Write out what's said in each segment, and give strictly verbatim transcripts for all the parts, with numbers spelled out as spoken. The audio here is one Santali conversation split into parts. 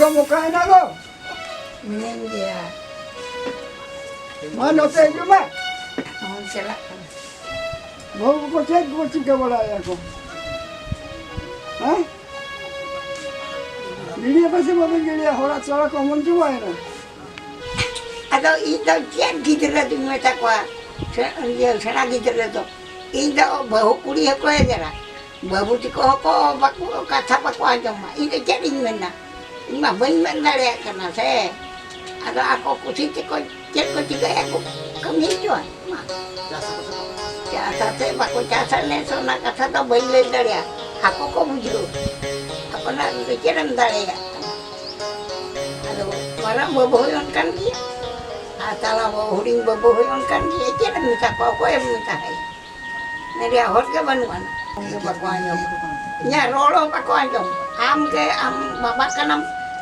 ᱫᱚᱢ ᱚᱠᱟᱭᱮᱱᱟ ᱜᱚ? ᱢᱮᱱᱟᱹᱧ ᱜᱮᱭᱟ᱾ ᱢᱟ ᱱᱚᱛᱮ ᱦᱤᱡᱩᱜ ᱢᱮ᱾ ᱦᱚᱸ, ᱪᱟᱞᱟᱜ ᱠᱟᱱᱟ᱾ ᱵᱟᱹᱦᱩ ᱠᱚᱠᱚ ᱪᱮᱫ ᱠᱚ ᱪᱤᱠᱟᱹ ᱵᱟᱲᱟᱭᱮᱫᱼᱟ ᱠᱚ? ᱦᱮᱸ? ᱜᱤᱰᱤᱭᱟ ᱯᱮ ᱥᱮ ᱵᱟᱯᱮ ᱜᱤᱰᱤᱭᱟ? ᱦᱚᱲᱟᱜ ᱛᱚᱞᱟ ᱠᱚ ᱚᱢᱚᱱ ᱪᱟᱵᱟᱭᱮᱱᱟ᱾ ᱟᱫᱚ ᱤᱧ ᱫᱚ ᱪᱮᱫ ᱜᱤᱫᱽᱨᱟᱹ ᱫᱩᱧ ᱢᱮᱛᱟ ᱠᱚᱣᱟ? ᱥᱮ-, ᱤᱭᱟᱹ, ᱥᱮᱬᱟ ᱜᱤᱫᱽᱨᱟᱹ ᱫᱚ᱾ ᱤᱧ ᱫᱚ ᱵᱟᱹᱦᱩ ᱠᱩᱲᱤ ᱦᱚᱸᱠᱚ ᱮᱜᱮᱨᱟ᱾ ᱵᱟᱹᱵᱩ ᱛᱟᱠᱚ ᱦᱚᱸᱠᱚ ᱵᱟᱠᱚ, ᱠᱟᱛᱷᱟ ᱵᱟᱠᱚ ᱟᱸᱡᱚᱢᱟ᱾ ᱤᱧ ᱫᱚ ᱪᱮᱫ ᱤᱧ ᱢᱮᱱᱟ? ᱤᱧ ᱢᱟ ᱵᱟᱹᱧ ᱢᱮᱱ ᱫᱟᱲᱮᱭᱟᱜ ᱠᱟᱱᱟ ᱥᱮ᱾ ᱟᱫᱚ ᱟᱠᱚ ᱠᱩᱥᱤ ᱛᱮᱠᱚ ᱪᱮᱫ ᱠᱚ ᱪᱤᱠᱟᱹᱭᱟ ᱠᱚ ᱠᱟᱹᱢᱤ ᱦᱚᱪᱚᱣᱟᱱ ᱢᱟ᱾ ᱪᱟᱥ ᱟᱥᱮ ᱵᱟᱠᱚ ᱪᱟᱥᱟ, ᱱᱮᱥ ᱚᱱᱟ ᱠᱟᱛᱷᱟ ᱫᱚ ᱵᱟᱹᱧ ᱞᱟᱹᱭ ᱫᱟᱲᱮᱭᱟᱜᱼᱟ᱾ ᱟᱠᱚ ᱠᱚ ᱵᱩᱡᱷᱟᱹᱣ᱾ ᱟᱯᱱᱟᱨ ᱫᱚ ᱪᱮᱫ ᱮᱢ ᱫᱟᱲᱮᱭᱟᱜ ᱠᱟᱱᱟ? ᱟᱫᱚ ᱢᱟᱨᱟᱝ ᱵᱟᱹᱵᱩ ᱦᱚᱸ ᱚᱱᱠᱟᱱ ᱜᱮᱭᱟ᱾ ᱟᱨ ᱛᱟᱞᱟ ᱵᱟᱹᱵᱩ, ᱦᱩᱰᱤᱧ ᱵᱟᱹᱵᱩ ᱦᱚᱸ ᱚᱱᱠᱟᱱ ᱜᱮᱭᱟ᱾ ᱪᱮᱫ ᱮᱢ ᱢᱮᱛᱟ ᱠᱚᱣᱟ? ᱚᱠᱚᱭ ᱮᱢ ᱢᱮᱛᱟ ᱦᱟᱭᱟ? ᱢᱮᱱ ᱨᱮᱭᱟᱜ ᱦᱚᱲ ᱜᱮ ᱵᱟᱹᱱᱩᱜ ᱟᱱᱟ᱾ ᱩᱱᱠᱩ ᱵᱟᱠᱚ ᱟᱸᱡᱚᱢ᱾ ᱤᱧᱟᱹᱜ ᱨᱚᱲ ᱦᱚᱸ ᱵᱟᱠᱚ ᱟᱸᱡᱚᱢ᱾ ᱟᱢ ᱜᱮ, ᱟᱢ ᱵᱟᱵᱟ ᱠᱟᱱᱟᱢ,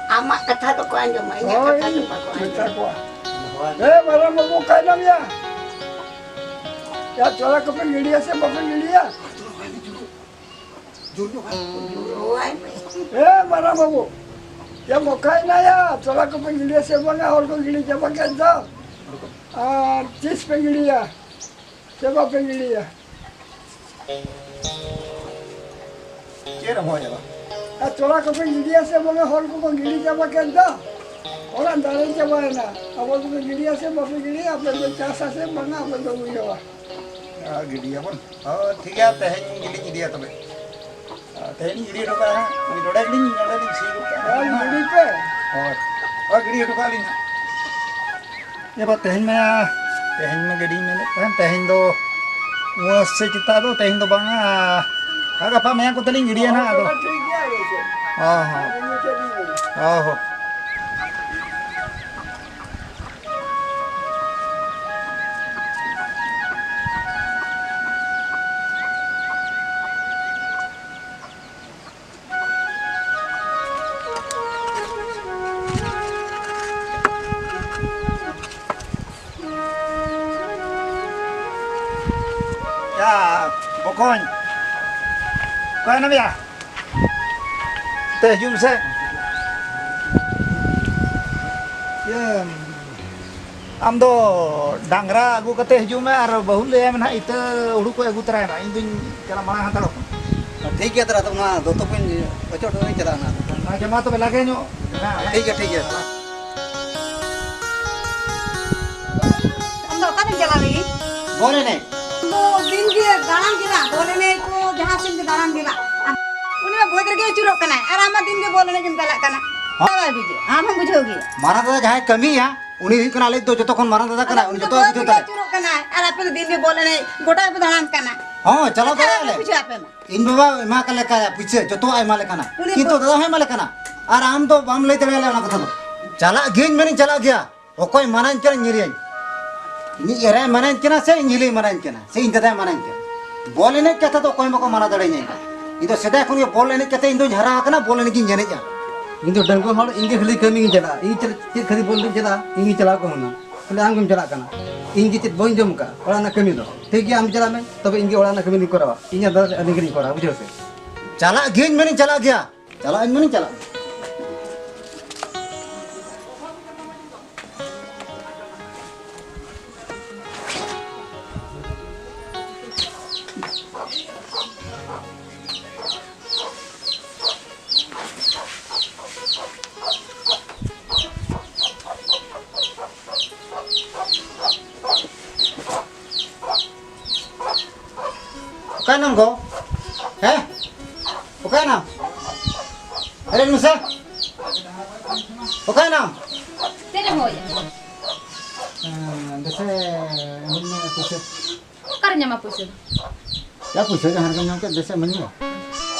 ᱟᱢᱟᱜ ᱠᱟᱛᱷᱟ ᱫᱚᱠᱚ ᱟᱸᱡᱚᱢᱟ, ᱤᱧᱟᱹᱜ ᱦᱳᱭ, ᱠᱟᱛᱷᱟ ᱫᱚ ᱵᱟᱠᱚ ᱟᱸᱡᱚᱢᱟ᱾ ᱢᱮᱛᱟ ᱠᱚᱣᱟ᱾ ᱮ, ᱢᱟᱨᱟᱝ ᱵᱟᱹᱵᱩ, ᱚᱠᱟᱭ ᱱᱟᱢ ᱭᱟ? ᱭᱟ, ᱛᱚᱞᱟ ᱠᱚᱯᱮ ᱜᱤᱰᱤᱭᱟ ᱥᱮ ᱵᱟᱯᱮ ᱜᱤᱰᱤᱭᱟ? ᱨᱚᱦᱚᱭ ᱢᱮ᱾ ᱮ, ᱢᱟᱨᱟᱝ ᱵᱟᱹᱵᱩ, ᱭᱟ, ᱚᱠᱟᱭ ᱱᱟ ᱭᱟ? ᱛᱚᱞᱟ ᱠᱚᱯᱮ ᱜᱤᱰᱤᱭᱟ ᱥᱮ ᱵᱟᱝᱟ? ᱦᱚᱲ ᱠᱚ ᱜᱤᱰᱤ ᱪᱟᱵᱟ ᱠᱮᱫ ᱫᱚ᱾ ᱟᱨ ᱛᱤᱥ ᱯᱮ ᱜᱤᱰᱤᱭᱟ? ᱪᱮᱫ ᱵᱟᱯᱮ ᱜᱤᱰᱤᱭᱟ? ᱪᱮᱫ ᱮᱢ ᱦᱚᱦᱚᱭᱟ ᱵᱟ? ᱟᱨ ᱛᱚᱞᱟ ᱠᱚᱯᱮ ᱜᱤᱰᱤᱭᱟ ᱥᱮ ᱵᱟᱝᱟ? ᱦᱚᱲ ᱠᱚᱠᱚ ᱜᱤᱰᱤ ᱪᱟᱵᱟ ᱠᱮᱫ ᱫᱚ᱾ ᱦᱚᱲᱟᱜ ᱫᱟᱨᱮ ᱪᱟᱵᱟᱭᱮᱱᱟ᱾ ᱟᱵᱚ ᱫᱚᱯᱮ ᱜᱤᱰᱤᱭᱟ ᱥᱮ ᱵᱟᱯᱮ ᱜᱤᱰᱤᱭᱟ? ᱟᱯᱮ ᱯᱮ ᱪᱟᱥᱟ ᱥᱮ ᱵᱟᱝᱟ? ᱟᱯᱮ ᱯᱮ ᱵᱩᱡᱷᱟᱹᱣᱟ᱾ ᱟᱨ ᱜᱤᱰᱤᱭᱟᱵᱚᱱ᱾ ᱦᱳᱭ, ᱴᱷᱤᱠ ᱜᱮᱭᱟ, ᱛᱮᱦᱮᱧ ᱜᱮᱞᱤᱧ ᱤᱫᱤᱭᱟ ᱛᱚᱵᱮ᱾ ᱟᱨ ᱛᱮᱦᱮᱧ ᱞᱤᱧ ᱜᱤᱰᱤ ᱦᱚᱴᱚ ᱠᱟᱜᱼᱟ ᱦᱟᱸᱜ᱾ ᱱᱚᱰᱮ ᱜᱮᱞᱤᱧ, ᱱᱚᱰᱮ ᱞᱤᱧ ᱥᱤ ᱜᱚᱫ ᱠᱟᱜᱼᱟ᱾ ᱦᱳᱭ, ᱜᱤᱰᱤ ᱯᱮ᱾ ᱦᱳᱭ᱾ ᱦᱳᱭ, ᱜᱤᱰᱤ ᱦᱚᱴᱚ ᱠᱟᱜᱼᱟ ᱞᱤᱧ ᱦᱟᱸᱜ᱾ ᱮ ᱵᱟ, ᱛᱮᱦᱮᱧ ᱢᱟ, ᱛᱮᱦᱮᱧ ᱢᱟ ᱜᱟᱹᱰᱤᱧ ᱢᱮᱱᱮᱫ ᱛᱟᱦᱮᱱ, ᱛᱮᱦᱮᱧ ᱫᱚ ᱩᱢᱟᱹᱥ ᱥᱮ ᱪᱮᱛᱟᱜ ᱫᱚ, ᱛᱮᱦᱮᱧ ᱫᱚ ᱵᱟᱝᱟ᱾ ᱟᱨ ᱜᱟᱯᱟ ᱢᱮᱭᱟᱝ ᱠᱚᱛᱮ ᱞᱤᱧ ᱜᱤᱰᱤᱭᱟ ᱱᱟᱦᱟᱜ ᱟᱫᱚ᱾ ᱴᱷᱤᱠ ᱜᱮᱭᱟ, ᱜᱚᱢᱠᱮ᱾ ᱦᱚᱸ, ᱦᱚᱸ᱾ ᱟᱹᱞᱤᱧ ᱢᱩᱪᱟᱹᱫ ᱞᱤᱧ ᱢᱮᱱᱟ᱾ ᱦᱚᱸ, ᱦᱚᱸ᱾ ᱭᱟ, ᱵᱚᱠᱚᱧ᱾ ᱚᱠᱟᱭ ᱱᱟᱢ ᱭᱟ? ᱛᱮ ᱦᱤᱡᱩᱜ ᱢᱮᱥᱮ᱾ ᱤᱭᱟᱹ, ᱟᱢ ᱫᱚ ᱰᱟᱝᱨᱟ ᱟᱹᱜᱩ ᱠᱟᱛᱮ ᱦᱤᱡᱩᱜ ᱢᱮ ᱟᱨ ᱵᱟᱹᱦᱩ ᱞᱟᱹᱭᱟᱭ ᱢᱮ ᱱᱟᱦᱟᱜ, ᱤᱛᱟᱹ ᱦᱩᱲᱩ ᱠᱚ ᱟᱹᱜᱩ ᱛᱚᱨᱟᱭ ᱢᱟ, ᱤᱧ ᱫᱩᱧ ᱪᱟᱞᱟᱜ ᱢᱟᱲᱟᱝ ᱦᱟᱛᱟᱲᱚᱜ ᱠᱟᱱᱟ᱾ ᱴᱷᱤᱠ ᱜᱮᱭᱟ, ᱛᱟᱦᱚᱞᱮ ᱟᱫᱚ ᱚᱱᱟ ᱫᱚᱛᱚ ᱠᱚᱧ ᱚᱪᱚᱜ ᱦᱚᱴᱚ ᱠᱟᱜ ᱤᱧ ᱪᱟᱞᱟᱜᱼᱟ ᱱᱟᱦᱟᱜ᱾ ᱟᱪᱪᱷᱟ, ᱢᱟ ᱛᱚᱵᱮ ᱞᱟᱜᱮ ᱧᱚᱜ᱾ ᱦᱮᱸ, ᱴᱷᱤᱠ ᱜᱮᱭᱟ, ᱴᱷᱤᱠ ᱜᱮᱭᱟ᱾ ᱟᱢ ᱫᱚ ᱚᱠᱟᱛᱮᱢ ᱪᱟᱞᱟᱣ ᱞᱟᱹᱜᱤᱫ? ᱵᱚᱞ ᱮᱱᱮᱡ᱾ ᱟᱢ ᱫᱚ ᱫᱤᱱ ᱜᱮ ᱫᱟᱬᱟᱱ ᱜᱮ ᱵᱟᱝ, ᱵᱚᱞ ᱮᱱᱮᱡ ᱠᱚ ᱡᱟᱦᱟᱸ ᱥᱮᱫ ᱜᱮ ᱫᱟᱬᱟᱱ ᱜᱮ ᱵᱟᱝ᱾ ᱩᱱᱤ ᱢᱟ ᱵᱟᱹᱫᱽ ᱨᱮᱜᱮ ᱟᱹᱪᱩᱨᱚᱜ ᱠᱟᱱᱟᱭ ᱟᱨ ᱟᱢ ᱢᱟ ᱫᱤᱱ ᱜᱮ ᱵᱚᱞ ᱮᱱᱮᱡ ᱜᱮᱢ ᱪᱟᱞᱟᱜ ᱠᱟᱱᱟ᱾ ᱦᱚᱸ᱾ ᱵᱟᱭ ᱵᱩᱡᱷᱟᱹᱣ, ᱟᱢ ᱦᱚᱸᱢ ᱵᱩᱡᱷᱟᱹᱣ ᱜᱮᱭᱟ᱾ ᱢᱟᱨᱟᱝ ᱫᱟᱫᱟ ᱡᱟᱦᱟᱸᱭ ᱠᱟᱹᱢᱤᱭᱟ, ᱩᱱᱤ ᱦᱩᱭᱩᱜ ᱠᱟᱱᱟ ᱟᱞᱮ ᱫᱚ ᱡᱚᱛᱚ ᱠᱷᱚᱱ ᱢᱟᱨᱟᱝ ᱫᱟᱫᱟ ᱠᱟᱱᱟᱭ, ᱟᱫᱚ ᱩᱱᱤ ᱩᱱᱤ ᱫᱚ ᱡᱚᱛᱚᱣᱟᱜ ᱵᱟᱹᱫᱽ ᱵᱩᱡᱷᱟᱹᱣ ᱨᱮᱜᱮ ᱛᱟᱞᱮ᱾ ᱟᱹᱪᱩᱨᱚᱜ ᱠᱟᱱᱟᱭ ᱟᱨ ᱟᱯᱮ ᱫᱚ ᱫᱤᱱ ᱜᱮ ᱵᱚᱞ ᱮᱱᱮᱡ ᱜᱚᱴᱟ ᱜᱮᱯᱮ ᱫᱟᱬᱟᱱ ᱠᱟᱱᱟ᱾ ᱦᱚᱸ, ᱪᱟᱞᱟᱣ ᱟᱨ ᱫᱟᱲᱮᱭᱟᱜᱼᱟ ᱟᱯᱮ ᱞᱮ᱾ ᱵᱩᱡᱷᱟᱹᱣ ᱟᱯᱮ ᱢᱟ᱾ ᱤᱧ ᱵᱟᱵᱟ ᱮᱢᱟ ᱠᱟᱞᱮ ᱠᱟᱭᱟ ᱯᱩᱭᱥᱟᱹ, ᱡᱚᱛᱚᱣᱟᱜ ᱮᱢᱟ ᱞᱮ ᱠᱟᱱᱟ᱾ ᱩᱱᱤ ᱠᱤᱱᱛᱩ ᱵᱚ- ᱫᱟᱫᱟ ᱦᱚᱸᱭ ᱮᱢᱟ ᱞᱮ ᱠᱟᱱᱟ᱾ ᱟᱨ ᱟᱢ ᱫᱚ ᱵᱟᱢ ᱞᱟᱹᱭ ᱫᱟᱲᱮᱭᱟᱞᱮᱭᱟ ᱚᱱᱟ ᱠᱟᱛᱷᱟ ᱫᱚ᱾ ᱪᱟᱞᱟᱜ ᱜᱤᱭᱟᱹᱧ ᱢᱮᱱᱤᱧ ᱪᱟᱞᱟᱜ ᱜᱮᱭᱟ᱾ ᱚᱠᱚᱭ ᱢᱟᱱᱟᱧ ᱠᱟᱱᱟ ᱧᱮᱞᱤᱧ᱾ ᱤᱧᱤᱡ ᱮᱨᱟᱭ ᱢᱟᱱᱟᱧ ᱠᱟᱱᱟ ᱥᱮ ᱤᱧ ᱦᱤᱞᱤᱭ ᱢᱟᱱᱟᱧ ᱠᱟᱱᱟ ᱥᱮ ᱤᱧ ᱫᱟᱫᱟᱭ ᱢᱟᱱᱟᱧ ᱠᱟᱱᱟ? ᱵᱚᱞ ᱮᱱᱮᱡ ᱠᱟᱛᱷᱟ ᱫᱚ ᱚᱠᱚᱭ ᱦᱚᱸ ᱵᱟᱠᱚ ᱢᱟᱱᱟ ᱫᱟᱲᱮᱭᱟᱹᱧᱟ ᱤᱧ ᱫᱚ᱾ ᱤᱧ ᱫᱚ ᱥᱮᱫᱟᱭ ᱠᱷᱚᱱ ᱜᱮ ᱵᱚᱞ ᱮᱱᱮᱡ ᱠᱟᱛᱮ ᱤᱧ ᱫᱩᱧ ᱦᱟᱨᱟ ᱟᱠᱟᱱᱟ, ᱵᱚᱞ ᱮᱱᱮᱡ ᱜᱤᱧ ᱮᱱᱮᱡᱼᱟ᱾ ᱤᱧ ᱫᱚ ᱰᱟᱺᱜᱩᱣᱟᱹ ᱦᱚᱲ, ᱤᱧ ᱜᱮ ᱠᱷᱟᱹᱞᱤ ᱠᱟᱹᱢᱤ ᱜᱤᱧ ᱪᱟᱞᱟᱜᱼᱟ᱾ ᱤᱧ ᱪᱮᱫ, ᱪᱮᱫ ᱠᱷᱟᱹᱞᱤ ᱵᱚᱞ ᱫᱚᱧ ᱪᱟᱞᱟᱜᱼᱟ? ᱤᱧ ᱜᱤᱧ ᱪᱟᱞᱟᱣ ᱠᱚᱜᱼᱟ ᱦᱩᱱᱟᱹᱝ᱾ ᱠᱷᱟᱹᱞᱤ ᱟᱢ ᱜᱮᱢ ᱪᱟᱞᱟᱜ ᱠᱟᱱᱟ᱾ ᱤᱧ ᱜᱮ ᱪᱮᱫ ᱵᱟᱹᱧ ᱡᱚᱢ ᱠᱟᱜᱼᱟ ᱚᱲᱟᱜ ᱨᱮᱱᱟᱜ ᱠᱟᱹᱢᱤ ᱫᱚ? ᱴᱷᱤᱠ ᱜᱮᱭᱟ, ᱟᱢ ᱪᱟᱞᱟᱜ ᱢᱮ, ᱛᱚᱵᱮ ᱤᱧ ᱜᱮ ᱚᱲᱟᱜ ᱨᱮᱱᱟᱜ ᱠᱟᱹᱢᱤ ᱫᱚᱧ ᱠᱚᱨᱟᱣᱟ, ᱤᱧᱟᱹᱜ ᱫᱚ ᱟᱹᱞᱤᱧ ᱜᱮᱞᱤᱧ ᱠᱚᱨᱟᱣᱟ, ᱵᱩᱡᱷᱟᱹᱣ ᱥᱮ? ᱪᱟᱞᱟᱜ ᱜᱤᱭᱟᱹᱧ ᱢᱮᱱᱤᱧ ᱪᱟᱞᱟᱜ ᱜᱮᱭᱟ᱾ ᱪᱟᱞᱟᱜ ᱟᱹᱧ ᱢᱟᱱᱮᱧ ᱪᱟᱞᱟᱜ ᱜᱮ᱾ ᱚᱠᱟᱭᱮᱱᱟᱢ ᱜᱚ? ᱦᱮᱸ? ᱚᱠᱟᱭᱮᱱᱟᱢ? ᱦᱮᱡ ᱢᱮᱥᱮ᱾ ᱚᱠᱟᱭᱮᱱᱟᱢ? ᱪᱮᱫ ᱮᱢ ᱦᱚᱦᱚᱭᱮᱫᱼᱟ? ᱦᱮᱸ, ᱫᱮᱥᱮ, ᱤᱢᱟᱹᱧ ᱢᱮ ᱯᱩᱭᱥᱟᱹ᱾ ᱚᱠᱟᱨᱮ ᱧᱟᱢᱟ ᱯᱩᱭᱥᱟᱹ ᱫᱚ? ᱭᱟ, ᱯᱩᱭᱥᱟᱹ ᱡᱟᱦᱟᱸ ᱨᱮᱜᱮᱢ ᱧᱟᱢ ᱠᱮᱫ, ᱫᱮᱥᱮ ᱤᱢᱟᱹᱧ ᱢᱮ᱾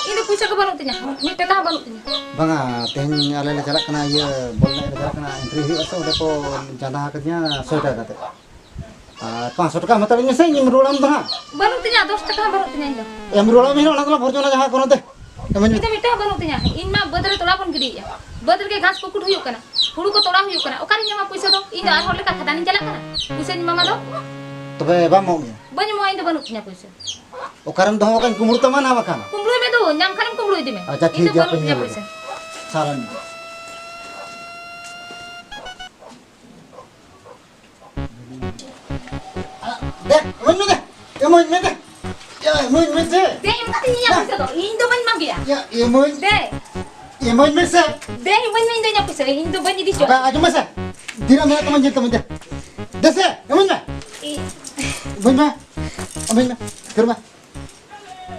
ᱤᱧ ᱫᱚ ᱯᱩᱭᱥᱟᱹ ᱠᱚ ᱵᱟᱹᱱᱩᱜ ᱛᱤᱧᱟ, ᱢᱤᱫ ᱴᱟᱠᱟ ᱦᱚᱸ ᱵᱟᱹᱱᱩᱜ ᱛᱤᱧᱟ᱾ ᱵᱟᱝᱟ, ᱛᱮᱦᱮᱧ ᱟᱞᱮ ᱞᱮ ᱪᱟᱞᱟᱜ ᱠᱟᱱᱟ, ᱤᱭᱟᱹ, ᱵᱚᱞ ᱮᱱᱮᱡ ᱞᱮ ᱪᱟᱞᱟᱜ ᱠᱟᱱᱟ, entry ᱦᱩᱭᱩᱜᱼᱟ ᱥᱮ, ᱚᱸᱰᱮ ᱠᱚ ᱪᱟᱸᱫᱟ ᱟᱠᱟᱫᱤᱧᱟ ᱥᱚᱭ ᱴᱟᱠᱟ ᱠᱟᱛᱮ᱾ ᱟᱨ ᱯᱟᱸᱪᱥᱚ ᱴᱟᱠᱟ ᱮᱢ ᱦᱟᱛᱟᱲᱟᱹᱧ ᱢᱮᱥᱮ, ᱤᱧ ᱮᱢ ᱨᱩᱣᱟᱹᱲᱟᱢ ᱫᱚ ᱦᱟᱸᱜ᱾ ᱵᱟᱹᱱᱩᱜ ᱛᱤᱧᱟ, ᱫᱚᱥ ᱴᱟᱠᱟ ᱦᱚᱸ ᱵᱟᱹᱱᱩᱜ ᱛᱤᱧᱟ ᱤᱧ ᱫᱚ᱾ ᱮᱢ ᱨᱩᱣᱟᱹᱲᱟᱢ ᱤᱧ ᱦᱟᱸᱜ, ᱚᱱᱟ ᱫᱚᱞᱟᱝ ᱵᱷᱚᱨᱡᱚᱱᱟ ᱡᱟᱦᱟᱸ ᱠᱚ ᱱᱚᱛᱮ᱾ ᱤᱢᱟᱹᱧ ᱢᱮ᱾ ᱤᱧ ᱫᱚ ᱢᱤᱫ ᱴᱟᱠᱟ ᱦᱚᱸ ᱵᱟᱹᱱᱩᱜ ᱛᱤᱧᱟ᱾ ᱤᱧ ᱢᱟ ᱵᱟᱹᱫᱽ ᱨᱮ ᱛᱚᱲᱟ ᱵᱚᱱ ᱜᱤᱰᱤᱭᱮᱫᱼᱟ, ᱵᱟᱹᱫᱽ ᱨᱮᱜᱮ ᱜᱷᱟᱥ ᱠᱩᱠᱩᱴ ᱦᱩᱭᱩᱜ ᱠᱟᱱᱟ, ᱦᱩᱲᱩ ᱠᱚ ᱛᱚᱲᱟ ᱦᱩᱭᱩᱜ ᱠᱟᱱᱟ, ᱚᱠᱟᱨᱤᱧ ᱧᱟᱢᱟ ᱯᱩᱭᱥᱟᱹ ᱫᱚ? ᱤᱧ ᱫᱚ ᱟᱨ ᱦᱚᱲ ᱞᱮᱠᱟ ᱠᱷᱟᱫᱟᱱᱤᱧ ᱪᱟᱞᱟᱜ ᱠᱟᱱᱟ? ᱯᱩᱭᱥᱟᱹᱧ ᱮᱢᱟᱢᱟ ᱫᱚ᱾ ᱛᱚᱵᱮ ᱵᱟᱢ ᱮᱢᱚᱜ ᱜᱮᱭᱟ? ᱵᱟᱹᱧ ᱮᱢᱚᱜᱼᱟ, ᱤᱧ ᱫᱚ ᱵᱟᱹᱱᱩᱜ ᱛᱤᱧᱟ ᱯᱩᱭᱥᱟᱹ᱾ ᱚᱠᱟᱨᱮᱢ ᱫᱚᱦᱚ ᱟᱠᱟᱫ? ᱠᱩᱢᱵᱽᱲᱩ ᱛᱟᱢᱟ ᱱᱟ ᱵᱟᱠᱷᱟᱱ᱾ ᱠᱩᱢᱵᱽᱲᱩᱭ ᱢᱮ ᱫᱩ, ᱧᱟᱢ ᱠᱷᱟᱱᱮᱢ ᱠᱩᱢᱵᱽᱲᱩ ᱤᱫᱤ ᱢᱮ᱾ ᱟᱪᱪᱷᱟ, ᱤᱧ ᱴᱷᱤᱠ ᱫᱚ ᱜᱮᱭᱟ, ᱵᱟᱹᱱᱩᱜ ᱦᱟᱯᱮᱧ ᱛᱤᱧᱟ ᱧᱮᱞ ᱞᱮᱜᱮ᱾ ᱯᱩᱭᱥᱟᱹ᱾ ᱥᱟᱞᱟᱜ ᱢᱮ᱾ ᱤᱢᱟᱹᱧ ᱢᱮ ᱫᱮ᱾ ᱭᱟ, ᱤᱢᱟᱹᱧ ᱢᱮ ᱫᱮ᱾ ᱫᱮ, ᱮᱢ ᱠᱟᱛᱮᱧ ᱤᱧᱟᱹᱜ ᱯᱩᱭᱥᱟᱹ ᱫᱚ᱾ ᱤᱧ ᱫᱚ ᱵᱟᱹᱧ ᱮᱢᱟᱢ ᱜᱮᱭᱟ᱾ ᱭᱟ, ᱤᱢᱟᱹᱧ᱾ ᱫᱮ᱾ ᱤᱢᱟᱹᱧ ᱢᱮ ᱥᱮ᱾ ᱫᱮ, ᱤᱢᱟᱹᱧ ᱢᱮ, ᱤᱧ ᱫᱚ ᱤᱧᱟᱹᱜ ᱯᱩᱭᱥᱟᱹ᱾ ᱤᱧ ᱫᱚ ᱵᱟᱹᱧ ᱤᱫᱤ ᱦᱚᱪᱚᱣᱟᱜ᱾ ᱟᱯᱮ ᱟᱸᱡᱚᱢ ᱢᱮ ᱥᱮ᱾ ᱛᱤᱱᱟᱹᱜ ᱢᱮᱱᱟᱜ ᱛᱟᱢᱟ, ᱧᱮᱞ ᱛᱟᱢᱟ, ᱫᱮ᱾ ᱫᱮ ᱥᱮ, ᱤᱢᱟᱹᱧ ᱢᱮ᱾ ᱤ- ᱤᱢᱟᱹᱧ ᱢᱮ᱾ ᱤᱢᱟᱹᱧ ᱢᱮ᱾ ᱩᱛᱟᱹᱨ ᱢᱮ᱾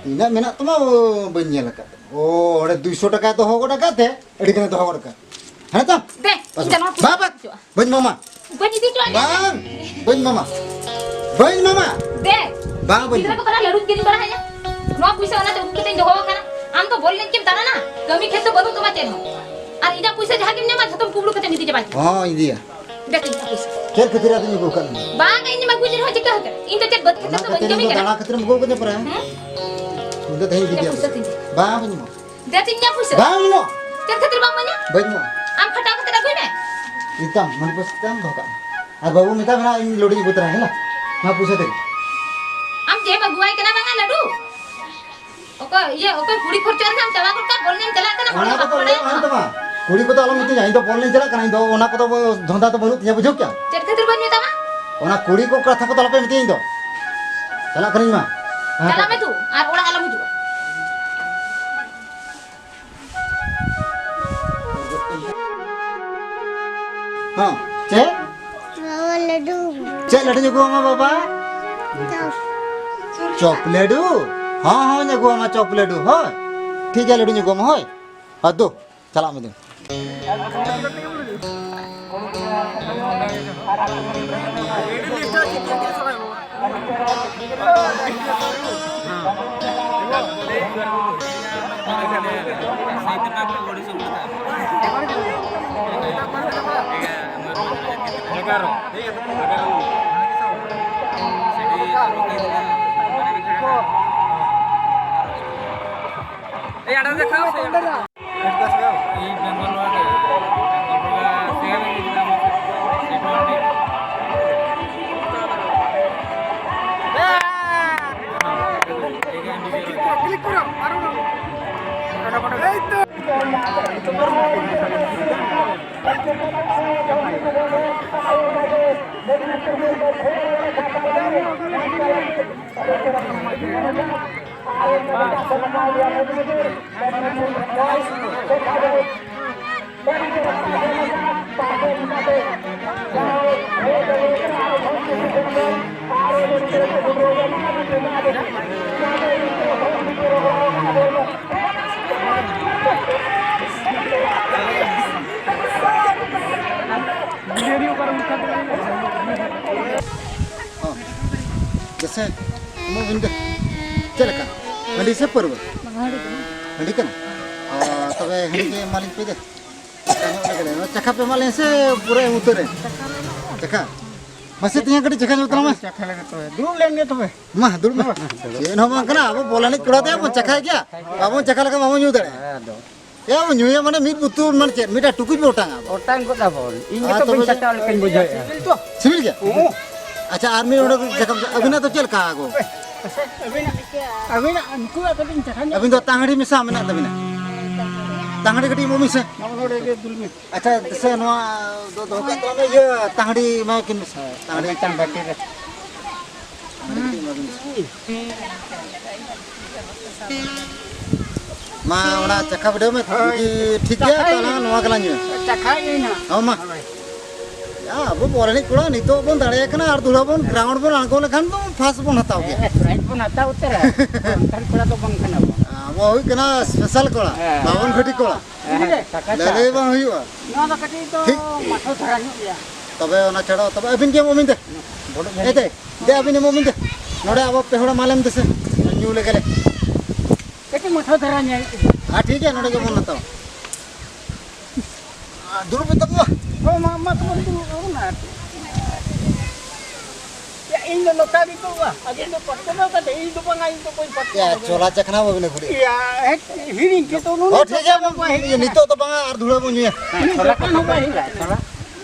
ᱛᱤᱱᱟᱹᱜ ᱢᱮᱱᱟᱜ ᱛᱟᱢᱟ, ᱚ, ᱵᱟᱹᱧ ᱧᱮᱞ ᱟᱠᱟᱫ ᱛᱟᱢᱟ᱾ ᱚ, ᱚᱸᱰᱮ ᱫᱩᱭᱥᱚ ᱴᱟᱠᱟᱭ ᱫᱚᱦᱚ ᱜᱚᱫ ᱟᱠᱟᱫ ᱛᱮ, ᱟᱹᱰᱤ ᱜᱟᱱᱮ ᱫᱚᱦᱚ ᱜᱚᱫ ᱟᱠᱟᱫ᱾ ᱦᱮᱸ ᱛᱚ? ᱫᱮ, ᱯᱟᱥ ᱤᱧ ᱫᱚ ᱱᱚᱣᱟ ᱵᱟ, ᱵᱟ, ᱯᱩᱭᱥᱟᱹ ᱵᱟᱹᱧ ᱮᱢᱟᱢᱟ᱾ ᱵᱟᱹᱧ ᱤᱫᱤ ᱦᱚᱪᱚᱣᱟᱜ ᱜᱮᱭᱟ᱾ ᱵᱟᱝ, ᱵᱟᱹᱧ ᱮᱢᱟᱢᱟ᱾ ᱵᱟᱹᱧ ᱮᱢᱟᱢᱟ᱾ ᱫᱮ᱾ ᱵᱟᱝ, ᱵᱟᱹᱧ ᱜᱤᱫᱽᱨᱟᱹ ᱮᱢᱟᱢᱟ᱾ ᱠᱚ ᱛᱟᱞᱟ ᱞᱟᱹᱰᱩᱧ ᱠᱤᱨᱤᱧ ᱵᱟᱲᱟ ᱟᱭᱟ᱾ ᱱᱚᱣᱟ ᱯᱩᱭᱥᱟᱹ ᱚᱱᱟᱛᱮ ᱩᱠᱩ ᱠᱟᱛᱮᱧ ᱫᱚᱦᱚ ᱟᱠᱟᱱᱟ᱾ ᱟᱢ ᱫᱚ ᱵᱚᱞ ᱮᱱᱮᱡ ᱜᱮᱢ ᱫᱟᱬᱟᱱᱟ, ᱠᱟᱹᱢᱤ ᱠᱷᱮᱛ ᱫᱚ ᱵᱟᱹᱱᱩᱜ ᱛᱟᱢᱟ ᱪᱮᱫ ᱦᱚᱸ᱾ ᱟᱨ ᱤᱧᱟᱹᱜ ᱯᱩᱭᱥᱟᱹ ᱡᱟᱦᱟᱸ ᱜᱮᱢ ᱧᱟᱢᱟ, ᱡᱷᱚᱛᱚᱢ ᱠᱩᱢᱵᱽᱲᱩ ᱠᱟᱛᱮᱢ ᱤᱫᱤ ᱪᱟᱵᱟᱭ ᱛᱤᱧᱟ᱾ ᱦᱚᱸ, ᱤᱫᱤᱭᱟ᱾ ᱫᱮ ᱛᱤᱧ ᱯᱩᱭᱥᱟᱹ᱾ ᱪᱮᱫ ᱠᱷᱟᱹᱛᱤᱨ ᱟᱫᱚᱧ ᱟᱹᱜᱩ ᱟᱠᱟᱫ ᱢᱮᱭᱟ? ᱵᱟᱝ, ᱤᱧ ᱢᱟ ᱟᱹᱜᱩ ᱨᱮᱦᱚᱸ ᱪᱤᱠᱟᱹ ᱦᱟᱠᱟᱱᱟ? ᱤᱧ ᱫᱚ ᱪᱮᱫ ᱵᱟᱹᱫᱽ ᱠᱷᱮᱛ ᱚᱱᱟ ᱨᱮᱫᱚ ᱵᱟᱹᱧ ᱠᱷᱟᱹᱛᱤᱨ ᱠᱟᱹᱢᱤ ᱤᱧ ᱫᱚ ᱠᱟᱱᱟ᱾ ᱫᱟᱬᱟ ᱠᱷᱟᱹᱛᱤᱨ ᱮᱢ ᱟᱹᱜᱩ ᱟᱠᱟᱫᱤᱧᱟ ᱯᱟᱨᱟ, ᱦᱮᱸ? ᱦᱩᱸ? ᱤᱧ ᱫᱚ ᱛᱮᱦᱮᱧ ᱤᱧᱟᱹᱜ ᱤᱫᱤᱭᱟ ᱯᱩᱭᱥᱟᱹ ᱯᱩᱭᱥᱟᱹ᱾ ᱛᱤᱧ ᱫᱮ᱾ ᱵᱟᱝ, ᱵᱟᱹᱧ ᱮᱢᱟ᱾ ᱫᱮ ᱛᱤᱧ ᱤᱧᱟᱹᱜ ᱯᱩᱭᱥᱟᱹ᱾ ᱵᱟᱝ ᱮᱢᱚᱜ᱾ ᱪᱮᱫ ᱠᱷᱟᱹᱛᱤᱨ ᱵᱟᱢ ᱤᱢᱟᱹᱧᱟ? ᱵᱟᱹᱧ ᱮᱢᱚᱜ᱾ ᱟᱢ ᱠᱷᱟᱴᱟᱣ ᱠᱟᱛᱮ ᱟᱹᱜᱩᱭ ᱢᱮ᱾ ᱤᱛᱟᱢ, ᱢᱟᱱᱮ ᱯᱚᱭᱥᱟ ᱛᱟᱢ ᱫᱚᱦᱚ ᱠᱟᱜ ᱢᱮ᱾ ᱟᱨ ᱵᱟᱹᱵᱩ ᱢᱮᱛᱟᱭ ᱢᱮ ᱱᱟᱜ ᱤᱧ ᱞᱟᱹᱰᱩᱧ ᱟᱹᱜᱩ ᱛᱚᱨᱟᱭᱟ, ᱦᱮᱸ? ᱱᱚᱣᱟ ᱯᱩᱭᱥᱟᱹ ᱛᱮᱜᱮ᱾ ᱟᱢ ᱪᱮᱫ ᱮᱢ ᱟᱹᱜᱩᱣᱟᱭ ᱠᱟᱱᱟ ᱵᱟᱝᱟ ᱞᱟᱹᱰᱩ? ᱚᱠᱚᱭ, ᱤᱭᱟᱹ, ᱚᱠᱚᱭ ᱠᱩᱲᱤ ᱠᱷᱚᱨᱪᱟ ᱨᱮ ᱱᱟᱜ ᱮᱢ ᱪᱟᱞᱟᱣ ᱜᱚᱫ ᱠᱟᱜ, ᱵᱚᱞ ᱮᱱᱮᱡ ᱮᱢ ᱪᱟᱞᱟᱜ ᱠᱟᱱᱟ, ᱚᱱᱟ ᱦᱚᱲ ᱠᱚᱫᱚ ᱵᱟᱠᱚ ᱞᱟᱹᱭ ᱵᱟᱲᱟᱭᱟ? ᱵᱟᱝ ᱛᱟᱢᱟ᱾ ᱠᱩᱲᱤ ᱠᱚᱫᱚ ᱟᱞᱚᱢ ᱢᱤᱛᱟᱹᱧᱟ, ᱤᱧ ᱫᱚ ᱵᱚᱞ ᱮᱱᱮᱡ ᱪᱟᱞᱟᱜ ᱠᱟᱱᱟ, ᱤᱧ ᱫᱚ ᱚᱱᱟ ᱠᱚᱫᱚ ᱫᱷᱚᱱᱫᱟ ᱫᱚ ᱵᱟᱹᱱᱩᱜ ᱛᱤᱧᱟ, ᱵᱩᱡᱷᱟᱹᱣ ᱠᱮᱜᱼᱟᱢ? ᱪᱮᱫ ᱠᱷᱟᱹᱛᱤᱨ ᱵᱟᱹᱧ ᱢᱮᱛᱟᱢᱟ? ᱚᱱᱟ ᱠᱩᱲᱤ ᱠᱚ ᱠᱟᱛᱷᱟ ᱠᱚᱫᱚ ᱟᱞᱚᱯᱮ ᱢᱤᱛᱟᱹᱧᱟ ᱤᱧ ᱫᱚ᱾ ᱪᱟᱞᱟᱜ ᱠᱟᱹᱱᱟᱹᱧ ᱢᱟ᱾ ᱦᱮᱸ᱾ ᱪᱟᱞᱟᱜ ᱢᱮ ᱛᱚ, ᱟᱨ ᱚᱲᱟᱜ ᱟᱞᱚᱢ ᱦᱤᱡᱩᱜᱼᱟ᱾ ᱦᱚᱸ, ᱪᱮᱫ? ᱵᱟᱵᱟ, ᱞᱟᱹᱰᱩ᱾ ᱪᱮᱫ ᱞᱟᱹᱰᱩᱧ ᱟᱹᱜᱩᱣᱟᱢᱟ ᱵᱟᱵᱟ? ᱪᱚᱯ᱾ ᱪᱚᱯ ᱞᱟᱹᱰᱩ? ᱦᱚᱸ, ᱦᱚᱸᱧ ᱟᱹᱜᱩᱣᱟᱢᱟ ᱪᱚᱯ ᱞᱟᱹᱰᱩ, ᱦᱳᱭ᱾ ᱴᱷᱤᱠ ᱜᱮᱭᱟ, ᱞᱟᱹᱰᱩᱧ ᱟᱹᱜᱩᱣᱟᱢᱟ, ᱦᱳᱭ᱾ ᱟᱫᱚ, ᱪᱟᱞᱟᱜ ᱢᱮ ᱫᱩ᱾ ᱦᱚᱸ᱾ ᱡᱮᱥᱮ, ᱮᱢᱚᱜ ᱵᱤᱱ ᱫᱮ᱾ ᱪᱮᱫ ᱞᱮᱠᱟ? ᱦᱟᱺᱰᱤ ᱥᱮ ᱯᱟᱹᱨᱣᱟᱹ? ᱵᱟᱝ, ᱦᱟᱺᱰᱤ ᱠᱟᱱᱟ᱾ ᱦᱟᱺᱰᱤ ᱠᱟᱱᱟ? ᱚ, ᱛᱚᱵᱮ ᱦᱟᱺᱰᱤ ᱜᱮ ᱮᱢᱟᱞᱤᱧ ᱯᱮ ᱫᱮ᱾ ᱪᱟᱠᱷᱟ ᱧᱚᱜ ᱞᱮᱜᱮ ᱞᱮ᱾ ᱪᱟᱠᱷᱟ ᱯᱮ ᱮᱢᱟᱞᱤᱧ ᱥᱮ ᱯᱩᱨᱟᱹ ᱮᱢ ᱩᱛᱟᱹᱨ ᱨᱮ? ᱪᱟᱠᱷᱟ᱾ ᱢᱟᱥᱮ ᱛᱮᱦᱮᱧ ᱠᱟᱹᱴᱤᱡ ᱪᱟᱠᱷᱟ ᱧᱚᱜ ᱛᱟᱞᱟᱝ ᱢᱮ᱾ ᱪᱟᱠᱷᱟ ᱞᱮᱜᱮ ᱛᱚᱵᱮ᱾ ᱫᱩᱲᱩᱵ ᱞᱮᱱ ᱜᱮ ᱛᱚᱵᱮ᱾ ᱢᱟ, ᱫᱩᱲᱩᱵ ᱢᱮ᱾ ᱪᱮᱫ ᱦᱚᱸ ᱵᱟᱝ ᱠᱟᱱᱟ, ᱟᱵᱚ ᱵᱚᱞ ᱮᱱᱮᱡ ᱠᱚᱲᱟ ᱛᱮ ᱵᱚᱱ ᱪᱟᱠᱷᱟᱭ ᱜᱮᱭᱟ᱾ ᱵᱟᱵᱚᱱ ᱪᱟᱠᱷᱟ ᱞᱮᱠᱷᱟᱱ ᱵᱟᱵᱚᱱ ᱧᱩ ᱫᱟᱲᱮᱭᱟᱜᱼᱟ᱾ ᱦᱮᱸ, ᱟᱫᱚ᱾ ᱮ, ᱟᱵᱚ ᱧᱩᱭᱟ ᱢᱟᱱᱮ ᱢᱤᱫ ᱵᱩᱛᱩᱞ ᱢᱟᱱᱮ ᱪᱮᱫ? ᱢᱤᱫᱴᱟᱝ ᱴᱩᱠᱩᱡ ᱵᱚ ᱚᱴᱟᱝᱟ ᱟᱵᱚ᱾ ᱚᱴᱟᱝ ᱜᱚᱫ ᱟᱵᱚᱱ᱾ ᱤᱧ ᱟᱨ ᱜᱮᱛᱚ ᱵᱟᱹᱧ ᱛᱚᱵᱮ ᱪᱟᱠᱷᱟ ᱞᱮᱠᱟᱧ ᱵᱩᱡᱷᱟᱹᱣᱮᱫᱼᱟ᱾ ᱥᱤᱵᱤᱞ ᱛᱚ? ᱥᱤᱵᱤᱞ ᱜᱮᱭᱟ? ᱦᱮᱸ᱾ ᱟᱪᱪᱷᱟ, ᱟᱨ ᱢᱤᱫ ᱚᱸᱰᱮ ᱪᱟᱠᱷᱟ, ᱟᱹᱵᱤᱱᱟᱜ ᱫᱚ ᱪᱮᱫ ᱞᱮᱠᱟ ᱜᱚ? ᱟᱹᱵᱤᱱᱟᱜ, ᱟᱹᱵᱤᱱᱟᱜ ᱱᱩᱠᱩᱣᱟᱜ ᱠᱟᱹᱴᱤᱡ ᱤᱧ ᱪᱟᱠᱷᱟ ᱧᱚᱜ᱾ ᱟᱹᱵᱤᱱ ᱫᱚ ᱛᱟᱝᱦᱟᱹᱲᱤ ᱢᱮᱥᱟ ᱢᱮᱱᱟᱜ ᱛᱟᱹᱵᱤᱱᱟ? ᱛᱟᱝᱦᱟᱹᱲᱤ ᱠᱟᱹᱴᱤᱡ ᱮᱢᱚᱜ ᱵᱤᱱ ᱥᱮ᱾ ᱱᱚᱜᱼᱚ ᱱᱚᱰᱮ ᱜᱮ ᱫᱩᱞ ᱢᱮ᱾ ᱟᱪᱪᱷᱟ, ᱫᱮᱥᱮ ᱱᱚᱣᱟ ᱫᱚ ᱫᱚᱦᱚ ᱠᱟᱜ ᱛᱟᱞᱟᱝ ᱢᱮ, ᱤᱭᱟᱹ, ᱛᱟᱝᱦᱟᱹᱲᱤ ᱮᱢᱟᱭ ᱠᱤᱱ ᱢᱮᱥᱮ᱾ ᱛᱟᱝᱦᱟᱹᱲᱤ᱾ ᱢᱤᱫᱴᱟᱝ ᱵᱟᱹᱴᱤ ᱨᱮ᱾ ᱢᱟ, ᱚᱱᱟ ᱪᱟᱠᱷᱟ ᱵᱤᱰᱟᱹᱣ ᱢᱮ᱾ ᱦᱳᱭ᱾ ᱡᱩᱫᱤ ᱴᱷᱤᱠ ᱜᱮᱭᱟ, ᱪᱟᱠᱷᱟ ᱛᱟᱦᱚᱞᱮ ᱱᱚᱣᱟ ᱜᱮᱞᱟᱝ ᱧᱩᱭᱟ᱾ ᱪᱟᱠᱷᱟ ᱤᱧ ᱦᱟᱸᱜ᱾ ᱦᱚᱸ, ᱢᱟ᱾ ᱦᱳᱭ᱾ ᱭᱟ, ᱟᱵᱚ ᱵᱚᱞ ᱮᱱᱮᱡ ᱠᱚᱲᱟ ᱱᱤᱛᱚᱜ ᱵᱚᱱ ᱫᱟᱲᱮᱭᱟᱜ ᱠᱟᱱᱟ ᱟᱨ ᱫᱷᱩᱲᱟ ᱵᱚᱱ ground ᱵᱚᱱ ᱟᱬᱜᱚ ᱞᱮᱠᱷᱟᱱ ᱫᱚ first ᱵᱚᱱ ᱦᱟᱛᱟᱣ ᱜᱮᱭᱟ᱾ ᱦᱮᱸ, prize ᱵᱚᱱ ᱦᱟᱛᱟᱣ ᱩᱛᱟᱹᱨᱟ᱾ ᱥᱟᱱᱛᱟᱲ ᱠᱚᱲᱟ ᱫᱚ ᱵᱟᱝ ᱠᱟᱱᱟ ᱵᱚᱱ᱾ ᱟᱵᱚ ᱦᱩᱭᱩᱜ ᱠᱟᱱᱟ special ᱠᱚᱲᱟ, ᱦᱮᱸ᱾ ᱵᱟᱵᱚᱱ ᱜᱷᱟᱹᱴᱤ ᱠᱚᱲᱟ᱾ ᱦᱮᱸ, ᱴᱟᱠᱟ ᱞᱟᱹᱞᱟᱹᱭ ᱪᱟᱞᱟᱜ ᱵᱟᱝ ᱦᱩᱭᱩᱜᱼᱟ᱾ ᱱᱚᱣᱟ ᱫᱚ ᱠᱟᱹᱴᱤᱡ ᱫᱚ ᱴᱷᱤᱠ᱾ ᱢᱟᱴᱷᱟ ᱫᱷᱟᱨᱟ ᱧᱚᱜ ᱜᱮᱭᱟ᱾ ᱛᱚᱵᱮ ᱚᱱᱟ ᱪᱷᱟᱲᱟ, ᱛᱚᱵᱮ ᱟᱹᱵᱤᱱ ᱜᱮ ᱮᱢᱚᱜ ᱵᱤᱱ ᱫᱮ᱾ ᱵᱚᱰᱚᱡ ᱮ ᱫᱮ, ᱫᱮ ᱟᱹᱵᱤᱱ ᱮᱢᱚᱜ ᱵᱤᱱ ᱫᱮ᱾ ᱱᱚᱰᱮ ᱟᱵᱚ ᱯᱮ ᱦᱚᱲ ᱮᱢᱟ ᱞᱮᱢ ᱫᱮᱥᱮ᱾ ᱧᱩ ᱞᱮᱜᱮ ᱞᱮ᱾ ᱠᱟᱹᱴᱤᱡ ᱢᱟᱴᱷᱟ ᱫᱷᱟᱨᱟ ᱧᱮᱞ ᱠᱮᱫᱟ᱾ ᱦᱮᱸ, ᱴᱷᱤᱠ ᱜᱮᱭᱟ, ᱱᱚᱰᱮ ᱜᱮᱵᱚᱱ ᱦᱟᱛᱟᱣᱟ᱾ ᱟᱨ ᱫᱩᱲᱩᱵ ᱯᱮ ᱛᱟᱵᱚ᱾ ᱦᱳᱭ, ᱢᱟ, ᱢᱟ ᱛᱟᱵᱚᱱ ᱫᱩᱲᱩᱵ ᱟᱵᱚᱱ ᱟᱨ᱾ ᱭᱟ, ᱤᱧ ᱫᱚ ᱱᱚᱝᱠᱟ ᱜᱮ ᱛᱚ, ᱟᱹᱵᱤᱱ ᱫᱚ ᱯᱟᱴᱠᱚᱢ ᱠᱟᱛᱮ, ᱤᱧ ᱫᱚ ᱵᱟᱝᱟ, ᱤᱧ ᱫᱚ ᱵᱟᱹᱧ ᱯᱟᱴᱠᱚᱢ ᱭᱟ, ᱠᱟᱛᱮ᱾ ᱪᱚᱞᱟ ᱪᱟᱠᱷᱱᱟ ᱵᱟᱹᱵᱤᱱ ᱟᱹᱜᱩ ᱞᱮᱫᱼᱟ᱾ ᱭᱟ, ᱦᱮᱸ, ᱦᱤᱲᱤᱧ ᱠᱮᱫ ᱫᱚ ᱱᱩᱱᱟᱹᱜ ᱦᱳᱭ, ᱴᱷᱤᱠ ᱜᱮᱭᱟ, ᱫᱚ ᱵᱟᱭ ᱦᱤᱲᱤᱧᱟ᱾ ᱱᱤᱛᱚᱜ ᱫᱚ ᱵᱟᱝᱟ, ᱟᱨ ᱫᱷᱩᱲᱟᱹ ᱵᱚᱱ ᱧᱩᱭᱟ᱾ ᱦᱮᱸ, ᱪᱚᱞᱟ ᱪᱟᱠᱷᱱᱟ ᱦᱚᱸ ᱵᱟᱭ ᱦᱤᱲᱤᱧᱟ᱾ ᱪᱚᱞᱟ᱾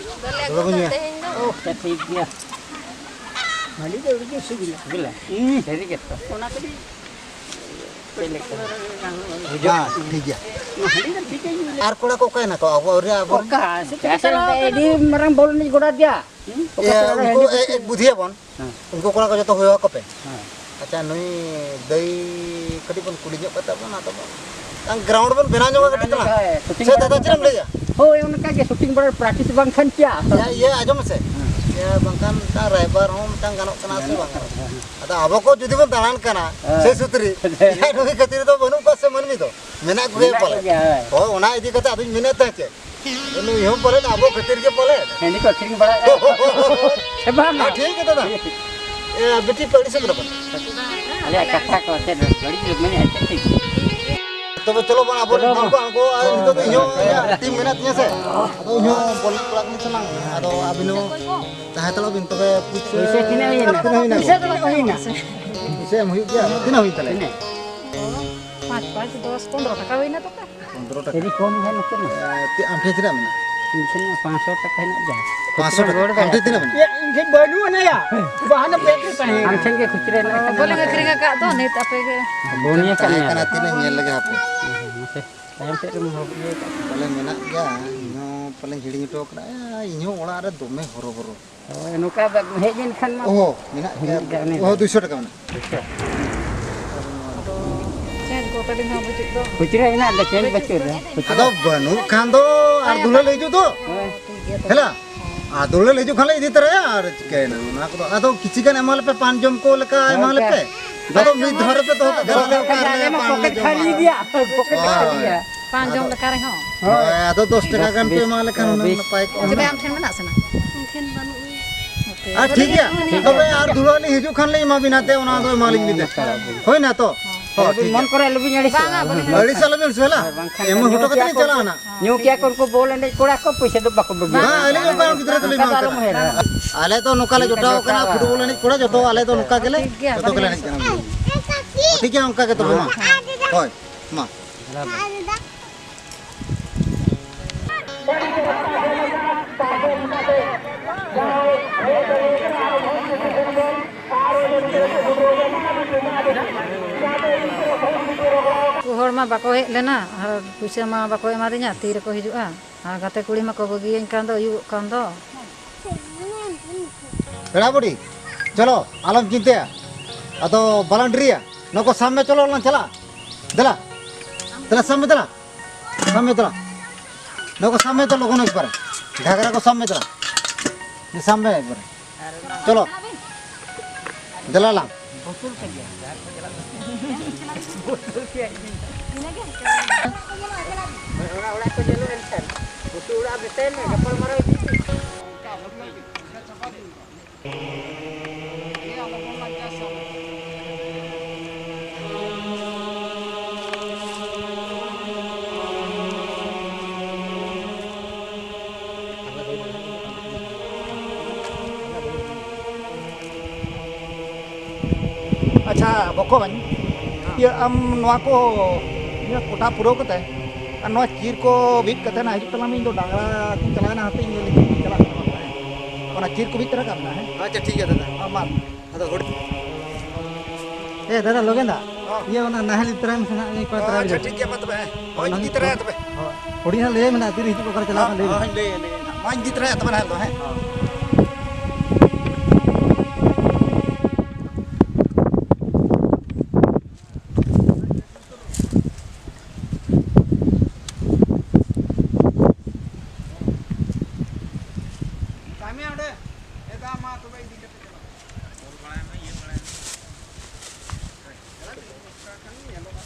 ᱫᱷᱩᱲᱟᱹ ᱵᱚᱱ ᱧᱩᱭᱟ᱾ ᱟᱪᱪᱷᱟ, ᱴᱷᱤᱠ ᱜᱮᱭᱟ᱾ ᱦᱟᱺᱰᱤ ᱫᱚ ᱟᱹᱰᱤ ᱜᱮ ᱥᱤᱵᱤᱞᱟ᱾ ᱥᱤᱵᱤᱞᱟ? ᱦᱩᱸ᱾ ᱥᱟᱹᱨᱤ ᱜᱮᱛᱚ᱾ ᱚᱱᱟ ᱠᱟᱹᱴᱤᱡ ᱪᱮᱫ ᱞᱮᱠᱟ? ᱵᱩᱡᱷᱟᱹᱜ ᱦᱮᱸ, ᱴᱷᱤᱠ ᱜᱮᱭᱟ᱾ ᱦᱟᱺᱰᱤ ᱫᱚ ᱴᱷᱤᱠ ᱜᱮ ᱧᱩ ᱞᱮ᱾ ᱟᱨ ᱠᱚᱲᱟ ᱠᱚ ᱚᱠᱟᱭᱮᱱᱟ ᱠᱚ? ᱟᱵᱚ ᱟᱹᱣᱨᱤ, ᱟᱵᱚ ᱚᱠᱟ ᱥᱮᱫ ᱪᱮᱫ ᱪᱟᱞᱟᱣ ᱟᱹᱰᱤ ᱢᱟᱨᱟᱝ ᱵᱚᱞ ᱮᱱᱮᱡ ᱜᱚᱰᱟ ᱜᱮᱭᱟ᱾ ᱦᱩᱸ? ᱚᱠᱟ ᱤᱭᱟᱹ, ᱥᱮᱫ ᱨᱮ ᱩᱱᱠᱩ ᱦᱟᱺᱰᱤ ᱮ-, ᱮ-, ᱵᱩᱫᱷᱤᱭᱟᱵᱚᱱ᱾ ᱦᱮᱸ᱾ ᱩᱱᱠᱩ ᱠᱚᱲᱟ ᱠᱚ ᱡᱚᱛᱚ ᱦᱚᱦᱚ ᱟᱠᱚ ᱯᱮ᱾ ᱦᱮᱸ᱾ ᱟᱪᱪᱷᱟ, ᱱᱩᱭ ᱫᱟᱹᱭ ᱠᱟᱹᱴᱤᱡ ᱵᱚᱱ ᱠᱩᱞᱤ ᱧᱚᱜ ᱠᱟᱛᱮ ᱵᱚᱱ, ᱟᱫᱚ ᱵᱚᱱ ᱜᱨᱟᱣᱩᱱᱰ ᱵᱚᱱ ᱵᱮᱱᱟᱣ ᱧᱚᱜᱟ ᱠᱟᱹᱴᱤᱡ ᱛᱟᱞᱟᱝ᱾ ᱦᱮᱸ, ᱥᱩᱴᱤᱝ ᱥᱮ ᱵᱟᱲᱟ ᱫᱟᱫᱟ, ᱪᱮᱫ ᱮᱢ ᱞᱟᱹᱭᱟ? ᱦᱳᱭ, ᱚᱱᱠᱟ ᱜᱮ ᱥᱩᱴᱤᱝ ᱵᱟᱲᱟ ᱯᱨᱮᱠᱴᱤᱥ ᱵᱟᱝᱠᱷᱟᱱ ᱪᱮᱫ? ᱤᱭᱟᱹ, ᱤᱭᱟᱹ, ᱟᱸᱡᱚᱢ ᱢᱮᱥᱮ᱾ ᱦᱮᱸ᱾ ᱤᱭᱟᱹ, ᱵᱟᱝᱠᱷᱟᱱ ᱢᱤᱫᱴᱟᱝ ᱨᱟᱭᱵᱟᱨ ᱦᱚᱸ ᱢᱤᱫᱴᱟᱝ ᱜᱟᱱᱚᱜ ᱠᱟᱱᱟ ᱥᱮ ᱵᱟᱝ ᱜᱟᱱᱚᱜ ᱠᱟᱱᱟ? ᱦᱮᱸ᱾ ᱟᱫᱚ ᱟᱵᱚ ᱠᱚ ᱡᱩᱫᱤ ᱵᱚᱱ ᱫᱟᱬᱟᱱ ᱠᱟᱱᱟ, ᱦᱮᱸ᱾ ᱥᱮ ᱥᱩᱛᱨᱤ, ᱦᱮᱸ᱾ ᱱᱩᱭ ᱠᱷᱟᱹᱛᱤᱨ ᱫᱚ ᱵᱟᱹᱱᱩᱜ ᱠᱚᱣᱟ ᱥᱮ ᱢᱟᱹᱱᱢᱤ ᱫᱚ? ᱢᱮᱱᱟᱜ ᱠᱚᱜᱮᱭᱟ ᱢᱮᱱᱟᱜ ᱯᱟᱞᱮ᱾ ᱠᱚᱜᱮᱭᱟ, ᱦᱳᱭ᱾ ᱦᱳᱭ, ᱚᱱᱟ ᱤᱫᱤ ᱠᱟᱛᱮ ᱟᱫᱚᱧ ᱢᱮᱱᱮᱫ ᱛᱟᱦᱮᱸᱫ ᱪᱮᱫ? ᱱᱩᱭ ᱦᱚᱸ ᱯᱟᱞᱮᱱ ᱟᱵᱚ ᱠᱷᱟᱹᱛᱤᱨ ᱜᱮ ᱯᱟᱞᱮᱱ᱾ ᱦᱟᱺᱰᱤ ᱠᱚ ᱟᱹᱠᱷᱨᱤᱧ ᱵᱟᱲᱟᱭᱮᱫᱼᱟ᱾ ᱦᱮᱸ, ᱵᱟᱝ, ᱵᱟᱝ᱾ ᱴᱷᱤᱠ ᱜᱮ ᱫᱟᱫᱟ᱾ ᱮ, ᱵᱤᱴᱤ ᱯᱮ ᱟᱹᱲᱤᱥᱚᱜ ᱠᱟᱱᱟ ᱯᱟᱞᱮ? ᱟᱞᱮᱭᱟᱜ ᱠᱟᱛᱷᱟ ᱠᱚ ᱪᱮᱫ ᱵᱟᱹᱲᱤᱡ ᱫᱚ ᱢᱮᱱᱮᱫᱼᱟ, ᱪᱮᱫ ᱴᱷᱤᱠ? ᱛᱚᱵᱮ ᱪᱚᱞᱚ ᱵᱚᱱ ᱟᱵᱚ ᱪᱚᱞᱚ ᱨᱮᱱ ᱦᱚᱲ ᱵᱚᱱ᱾ ᱠᱚ ᱟᱬᱜᱚ, ᱟᱨ ᱱᱤᱛᱚᱜ ᱫᱚ ᱤᱧ ᱦᱚᱸ ᱤᱧᱟᱹᱜ ᱴᱤᱢ ᱢᱮᱱᱟᱜ ᱛᱤᱧᱟᱹ ᱥᱮ᱾ ᱟᱫᱚ ᱤᱧ ᱦᱚᱸ ᱵᱚᱞ ᱮᱱᱮᱡ ᱠᱚᱲᱟ ᱠᱟᱹᱱᱟᱹᱧ ᱥᱮ ᱵᱟᱝ? ᱟᱫᱚ ᱟᱹᱵᱤᱱ ᱦᱚᱸ ᱛᱟᱦᱮᱸ ᱦᱟᱛᱟᱲᱚᱜ ᱵᱤᱱ, ᱛᱚᱵᱮ ᱯᱩᱭᱥᱟᱹ ᱯᱩᱭᱥᱟᱹ ᱛᱤᱱᱟᱹᱜ ᱦᱩᱭᱱᱟ? ᱛᱤᱱᱟᱹᱜ ᱦᱩᱭᱱᱟ? ᱯᱩᱭᱥᱟᱹ ᱛᱤᱱᱟᱹᱜ ᱦᱩᱭᱱᱟ? ᱯᱩᱭᱥᱟᱹ ᱮᱢ ᱦᱩᱭᱩᱜ ᱜᱮᱭᱟ᱾ ᱛᱤᱱᱟᱹᱜ ᱦᱩᱭᱮᱱ ᱛᱟᱞᱮ? ᱛᱤᱱᱟᱹᱜ? ᱯᱟᱸᱪ, ᱯᱟᱸᱪ, ᱫᱚᱥ, ᱯᱚᱱᱨᱚ ᱴᱟᱠᱟ ᱦᱩᱭᱱᱟ ᱛᱚ᱾ ᱯᱚᱱᱨᱚ ᱴᱟᱠᱟ᱾ ᱟᱹᱰᱤ ᱠᱚᱢ ᱜᱮ ᱱᱚᱛᱮ ᱢᱟ᱾ ᱮ, ᱛᱤ-, ᱟᱢ ᱴᱷᱮᱱ ᱛᱤᱱᱟᱹᱜ ᱢᱮᱱᱟᱜᱼᱟ? ᱤᱧ ᱴᱷᱮᱱ ᱢᱟ ᱯᱟᱸᱪᱥᱚ ᱴᱟᱠᱟ ᱦᱮᱱᱟᱜ ᱜᱮᱭᱟ᱾ ᱯᱟᱸᱪᱥᱚ ᱴᱟᱠᱟ᱾ ᱨᱩᱣᱟᱹᱲ ᱟᱢ ᱴᱷᱮᱱ ᱫᱟᱲᱮᱭᱟᱜᱼᱟ᱾ ᱛᱤᱱᱟᱹᱜ ᱢᱮᱱᱟᱜᱼᱟ? ᱤᱧ ᱴᱷᱮᱱ ᱵᱟᱹᱱᱩᱜ ᱟᱱᱟᱭᱟ᱾ ᱵᱟᱦᱟᱱᱟ ᱵᱮᱜᱽ ᱨᱮ ᱛᱟᱦᱮᱸ ᱠᱟᱱᱟ᱾ ᱟᱢ ᱴᱷᱮᱱ ᱜᱮ ᱠᱷᱩᱪᱨᱟᱹ ᱦᱮᱱᱟᱜ ᱠᱷᱟᱱ ᱵᱟᱹᱞᱤᱧ ᱫᱚ ᱟᱹᱠᱷᱨᱤᱧ ᱟᱠᱟᱫ ᱫᱚ ᱱᱤᱛ ᱟᱯᱮ ᱜᱮ᱾ ᱵᱚᱱᱤᱭᱟᱹ ᱠᱟᱱ ᱛᱟᱦᱮᱸ ᱜᱮᱭᱟ᱾ ᱠᱟᱱᱟ, ᱛᱤᱱᱟᱹᱜ ᱧᱮᱞ ᱞᱮᱜᱮ ᱦᱟᱯᱮ᱾ ᱢᱟᱥᱮ, ᱛᱟᱭᱚᱢ ᱥᱮᱫ ᱨᱮᱢ ᱤᱭᱟᱹ ᱠᱟᱜ᱾ ᱵᱚᱞᱮ ᱢᱮᱱᱟᱜ ᱜᱮᱭᱟ, ᱤᱧ ᱦᱚᱸ ᱯᱟᱞᱮᱧ ᱦᱤᱲᱤᱧ ᱦᱚᱴᱚ ᱠᱟᱜᱼᱟ᱾ ᱤᱧ ᱦᱚᱸ ᱚᱲᱟᱜ ᱨᱮ ᱫᱚᱢᱮ ᱦᱚᱨᱚᱵᱚᱨᱚ᱾ ᱦᱳᱭ, ᱱᱚᱝᱠᱟ ᱦᱮᱡ ᱞᱮᱱᱠᱷᱟᱱ ᱢᱟ ᱚᱦᱚ, ᱢᱮᱱᱟᱜ ᱜᱮᱭᱟ᱾ ᱢᱮᱱᱟᱜ ᱜᱮᱭᱟ, ᱩᱱᱤ ᱚᱦᱚ, ᱫᱚ᱾ ᱫᱩᱭᱥᱚ ᱴᱟᱠᱟ ᱢᱮᱱᱟᱜᱼᱟ᱾ ᱟᱪᱪᱷᱟ᱾ ᱟᱫᱚ ᱪᱮᱧᱡᱽ ᱠᱚ ᱛᱟᱹᱞᱤᱧ ᱦᱚᱸ ᱵᱟᱹᱪᱩᱜ ᱫᱚ᱾ ᱠᱷᱩᱪᱨᱟᱹ ᱦᱮᱱᱟᱜ ᱫᱚ, ᱪᱮᱧᱡᱽ ᱵᱟᱹᱪᱩᱜ ᱫᱚ᱾ ᱠᱷᱩᱪᱨᱟᱹ᱾ ᱟᱫᱚ ᱵᱟᱹᱱᱩᱜ ᱠᱷᱟᱱ ᱫᱚ ᱟᱨ ᱫᱩᱞᱟᱹᱲ ᱦᱤᱡᱩᱜ ᱫᱚ᱾ ᱦᱳᱭ᱾ ᱦᱮᱞᱟ, ᱟᱨ ᱫᱩᱞᱟᱹᱲ ᱦᱤᱡᱩᱜ ᱠᱷᱟᱱ ᱞᱮ ᱤᱫᱤ ᱛᱚᱨᱟᱭᱟ, ᱟᱨ ᱪᱤᱠᱟᱹᱭᱮᱱᱟ ᱚᱱᱟ ᱠᱚᱫᱚ᱾ ᱟᱫᱚ ᱠᱤᱪᱷᱤ ᱜᱟᱱ ᱮᱢᱟ ᱞᱮᱯᱮ, ᱯᱟᱱ ᱡᱚᱢ ᱠᱚ ᱞᱮᱠᱟ ᱮᱢᱟ ᱦᱳᱭ, ᱞᱮᱯᱮ᱾ ᱟᱫᱚ ᱢᱤᱫ ᱫᱷᱟᱣ ᱨᱮᱯᱮ ᱫᱚᱦᱚ ᱠᱟᱜ ᱠᱷᱟᱱ ᱫᱚ ᱚᱠᱟ ᱨᱮᱞᱮ ᱟᱞᱮ ᱢᱟ ᱯᱟᱱ ᱞᱮ ᱯᱚᱠᱮᱴ ᱡᱚᱢᱟ? ᱠᱷᱟᱹᱞᱤ ᱜᱮᱭᱟ, ᱯᱚᱠᱮᱴ ᱦᱳᱭ᱾ ᱠᱷᱟᱹᱞᱤ ᱜᱮᱭᱟ᱾ ᱯᱟᱱ ᱡᱚᱢ ᱦᱳᱭ᱾ ᱞᱮᱠᱟ ᱨᱮᱦᱚᱸ᱾ ᱦᱳᱭ, ᱟᱫᱚ ᱫᱚᱥ ᱴᱟᱠᱟ ᱜᱟᱱ ᱯᱮ ᱮᱢᱟ ᱞᱮᱠᱷᱟᱱ ᱦᱩᱱᱟᱹᱝ ᱵᱮᱥ᱾ ᱱᱟᱯᱟᱭ ᱠᱚᱜᱼᱟ᱾ ᱛᱚᱵᱮ ᱟᱢ ᱴᱷᱮᱱ ᱢᱮᱱᱟᱜ ᱥᱮ ᱵᱟᱝ? ᱤᱧ ᱴᱷᱮᱱ ᱵᱟᱹᱱᱩᱜᱼᱟ᱾ ᱟᱨ ᱴᱷᱤᱠ ᱜᱮᱭᱟ, ᱛᱚᱵᱮ ᱟᱨ ᱫᱩᱞᱟᱹᱲ ᱞᱤᱧ ᱦᱤᱡᱩᱜ ᱠᱷᱟᱱ ᱞᱤᱧ ᱮᱢᱟ ᱵᱤᱱᱟ ᱛᱮ, ᱚᱱᱟ ᱫᱚ ᱮᱢᱟ ᱞᱤᱧ ᱵᱤᱱ ᱛᱮ᱾ ᱦᱳᱭ ᱱᱟ ᱛᱚ? ᱦᱳᱭ, ᱴᱷᱤᱠ ᱜᱮᱭᱟ᱾ ᱢᱚᱱ ᱠᱚᱨᱮ ᱟᱞᱚᱵᱤᱱ ᱟᱹᱲᱤᱥᱚᱜᱼᱟ᱾ ᱵᱟᱝᱟ, ᱵᱟᱹᱞᱤᱧ ᱟᱹᱲᱤᱥ ᱟᱞᱚᱵᱤᱱ ᱥᱩᱦᱮᱞᱟ᱾ ᱦᱳᱭ, ᱵᱟᱝᱠᱷᱟᱱ ᱮᱢ ᱦᱚᱴᱚ ᱠᱟᱛᱮ ᱞᱤᱧ ᱪᱟᱞᱟᱜᱼᱟ ᱱᱟᱜ᱾ ᱧᱩ ᱠᱮᱭᱟ ᱠᱚ ᱩᱱᱠᱩ ᱵᱚᱞ ᱮᱱᱮᱡ ᱠᱚᱲᱟ ᱠᱚ, ᱯᱩᱭᱥᱟᱹ ᱫᱚ ᱵᱟᱠᱚ ᱵᱟᱹᱜᱤᱭᱟ᱾ ᱵᱟᱝ, ᱟᱹᱞᱤᱧ ᱚᱱᱠᱟ ᱜᱤᱫᱽᱨᱟᱹ ᱫᱚᱞᱤᱧ ᱚᱱᱠᱟ ᱵᱟᱝ ᱫᱚ ᱠᱟᱱᱟ᱾ ᱟᱞᱚᱢ ᱩᱭᱦᱟᱹᱨᱟ᱾ ᱟᱞᱮ ᱫᱚ ᱱᱚᱝᱠᱟ ᱞᱮ ᱡᱚᱴᱟᱣ ᱠᱟᱱᱟ, ᱯᱷᱩᱴᱵᱚᱞ ᱮᱱᱮᱡ ᱠᱚᱲᱟ ᱡᱚᱛᱚ, ᱟᱞᱮ ᱫᱚ ᱱᱚᱝᱠᱟ ᱜᱮᱞᱮ ᱴᱷᱤᱠ ᱜᱮᱭᱟ, ᱡᱚᱛᱚ ᱜᱮᱞᱮ ᱵᱟᱹᱞᱤᱧ ᱮᱱᱮᱡ ᱠᱟᱱᱟ᱾ ᱴᱷᱤᱠ ᱜᱮᱭᱟ, ᱚᱱᱠᱟ ᱜᱮ ᱛᱚᱵᱮ ᱢᱟ᱾ ᱦᱳᱭ, ᱢᱟ᱾ ᱦᱚᱲ ᱢᱟ ᱵᱟᱠᱚ ᱦᱮᱡ ᱞᱮᱱᱟ ᱟᱨ ᱯᱩᱭᱥᱟᱹ ᱢᱟ ᱵᱟᱠᱚ ᱮᱢᱟᱫᱤᱧᱟ, ᱛᱤ ᱨᱮᱠᱚ ᱦᱤᱡᱩᱜᱼᱟ? ᱟᱨ ᱜᱟᱛᱮ ᱠᱩᱲᱤ ᱢᱟᱠᱚ ᱵᱟᱹᱜᱤᱭᱟᱹᱧ ᱠᱟᱱ ᱫᱚ, ᱟᱹᱭᱩᱵᱚᱜ ᱠᱟᱱ ᱫᱚ᱾ ᱯᱮᱲᱟ ᱵᱩᱰᱷᱤ, ᱪᱚᱞᱚ, ᱟᱞᱚᱢ ᱪᱤᱱᱛᱟᱹᱭᱟ᱾ ᱟᱫᱚ ᱵᱟᱞᱟᱱᱰᱨᱤᱭᱟ, ᱱᱚᱣᱟ ᱠᱚ ᱥᱟᱵ ᱢᱮ, ᱪᱚᱞᱚ ᱞᱟᱝ ᱪᱟᱞᱟᱜᱼᱟ᱾ ᱫᱮᱞᱟ, ᱫᱮᱞᱟ, ᱥᱟᱵ ᱢᱮ, ᱫᱮᱞᱟ, ᱥᱟᱵ ᱢᱮ, ᱫᱮᱞᱟ᱾ ᱱᱚᱣᱟ ᱠᱚ ᱥᱟᱵ ᱢᱮ ᱛᱚ ᱞᱚᱜᱚᱱ ᱮᱠᱵᱟᱨᱮ᱾ ᱜᱷᱟᱜᱽᱨᱟ ᱠᱚ ᱥᱟᱵ ᱢᱮ, ᱫᱮᱞᱟ᱾ ᱥᱟᱵ ᱢᱮ ᱮᱠᱵᱟᱨᱮ᱾ ᱪᱚᱞᱚ᱾ ᱫᱮᱞᱟ ᱞᱟᱝ᱾ ᱚᱲᱟᱜ ᱚᱲᱟᱜ ᱠᱚ ᱧᱮᱞᱚᱜ ᱮᱱᱠᱷᱟᱱ ᱜᱷᱩᱴᱩ ᱚᱲᱟᱜ ᱢᱮᱛᱟᱭ ᱢᱮ, ᱜᱟᱯᱟᱞ ᱢᱟᱨᱟᱣ ᱤᱫᱤ ᱯᱮ᱾ ᱟᱪᱪᱷᱟ ᱵᱚᱠᱚᱧ, ᱤᱭᱟᱹ ᱟᱢ ᱱᱚᱣᱟ ᱠᱚ, ᱤᱭᱟᱹ ᱠᱚᱴᱟ ᱯᱩᱨᱟᱹᱣ ᱠᱟᱛᱮ ᱟᱨ ᱱᱚᱣᱟ ᱪᱤᱨ ᱠᱚ ᱵᱤᱫ ᱠᱟᱛᱮ ᱱᱟ ᱦᱤᱡᱩᱜ ᱛᱟᱞᱟᱝ ᱢᱮ, ᱤᱧ ᱫᱚ ᱰᱟᱝᱨᱟ ᱠᱚᱧ ᱪᱟᱞᱟᱜᱼᱟ, ᱱᱟ ᱦᱟᱯᱮ ᱤᱧ ᱧᱮᱞ ᱞᱮᱜᱮ, ᱪᱟᱞᱟᱜ ᱠᱟᱱᱟ ᱵᱟᱝ, ᱦᱮᱸ? ᱚᱱᱟ ᱪᱤᱨ ᱠᱚ ᱵᱤᱫ ᱛᱚᱨᱟ ᱠᱟᱜ ᱢᱮ, ᱦᱮᱸ? ᱟᱪᱪᱷᱟ, ᱴᱷᱤᱠ ᱜᱮᱭᱟ ᱫᱟᱫᱟ᱾ ᱦᱚᱸ, ᱢᱟ᱾ ᱟᱫᱚ ᱦᱩᱰᱤᱧ ᱮ ᱫᱟᱫᱟ ᱞᱚᱜᱮᱱ ᱫᱟ, ᱦᱚᱸ᱾ ᱤᱭᱟᱹ ᱚᱱᱟ ᱱᱟᱦᱮᱞ ᱤᱫᱤ ᱛᱚᱨᱟᱭ ᱢᱮᱥᱮ ᱱᱟᱦᱟᱜ, ᱤᱧ ᱠᱚᱭ ᱛᱚᱨᱟᱭ ᱟᱪᱪᱷᱟ, ᱵᱩᱡᱷᱟᱹᱣ᱾ ᱴᱷᱤᱠ ᱜᱮᱭᱟ, ᱢᱟ ᱛᱚᱵᱮ, ᱦᱮᱸ᱾ ᱦᱚᱸ, ᱤᱧ ᱤᱫᱤ ᱛᱚᱨᱟᱭᱟ ᱛᱚᱵᱮ᱾ ᱦᱚᱸ᱾ ᱦᱩᱰᱤᱧ ᱦᱟᱸᱜ ᱞᱟᱹᱭ ᱢᱮ ᱱᱟᱦᱟᱜ, ᱛᱤᱨᱮ ᱦᱤᱡᱩᱜ ᱚᱠᱟᱨᱮ ᱪᱟᱞᱟᱣ ᱦᱚᱸ, ᱠᱟᱱᱟ ᱞᱟᱹᱭ ᱢᱮ᱾ ᱦᱚᱸ, ᱦᱚᱸ, ᱞᱟᱹᱭ ᱢᱮ ᱱᱟᱦᱟᱜ᱾ ᱢᱟᱧ ᱤᱫᱤ ᱛᱚᱨᱟᱭᱟ ᱛᱚᱵᱮ ᱱᱟᱦᱟᱜ ᱫᱚ, ᱦᱮᱸ᱾ ᱦᱚᱸ᱾ ᱛᱟᱭ ᱢᱮ ᱚᱸᱰᱮ᱾ ᱮ ᱫᱟ, ᱢᱟ ᱛᱚᱵᱮ ᱤᱫᱤ ᱠᱟᱛᱮ ᱪᱟᱞᱟᱜ ᱢᱮ᱾ ᱚᱞ ᱵᱟᱲᱟᱭ ᱢᱮ, ᱤᱭᱟᱹ ᱵᱟᱲᱟᱭ ᱢᱮ᱾ ᱪᱟᱞᱟᱜ ᱢᱮ, ᱯᱚᱨᱤᱥᱠᱟᱨ ᱠᱷᱟᱱ ᱧᱮᱞᱚᱜᱼᱟ᱾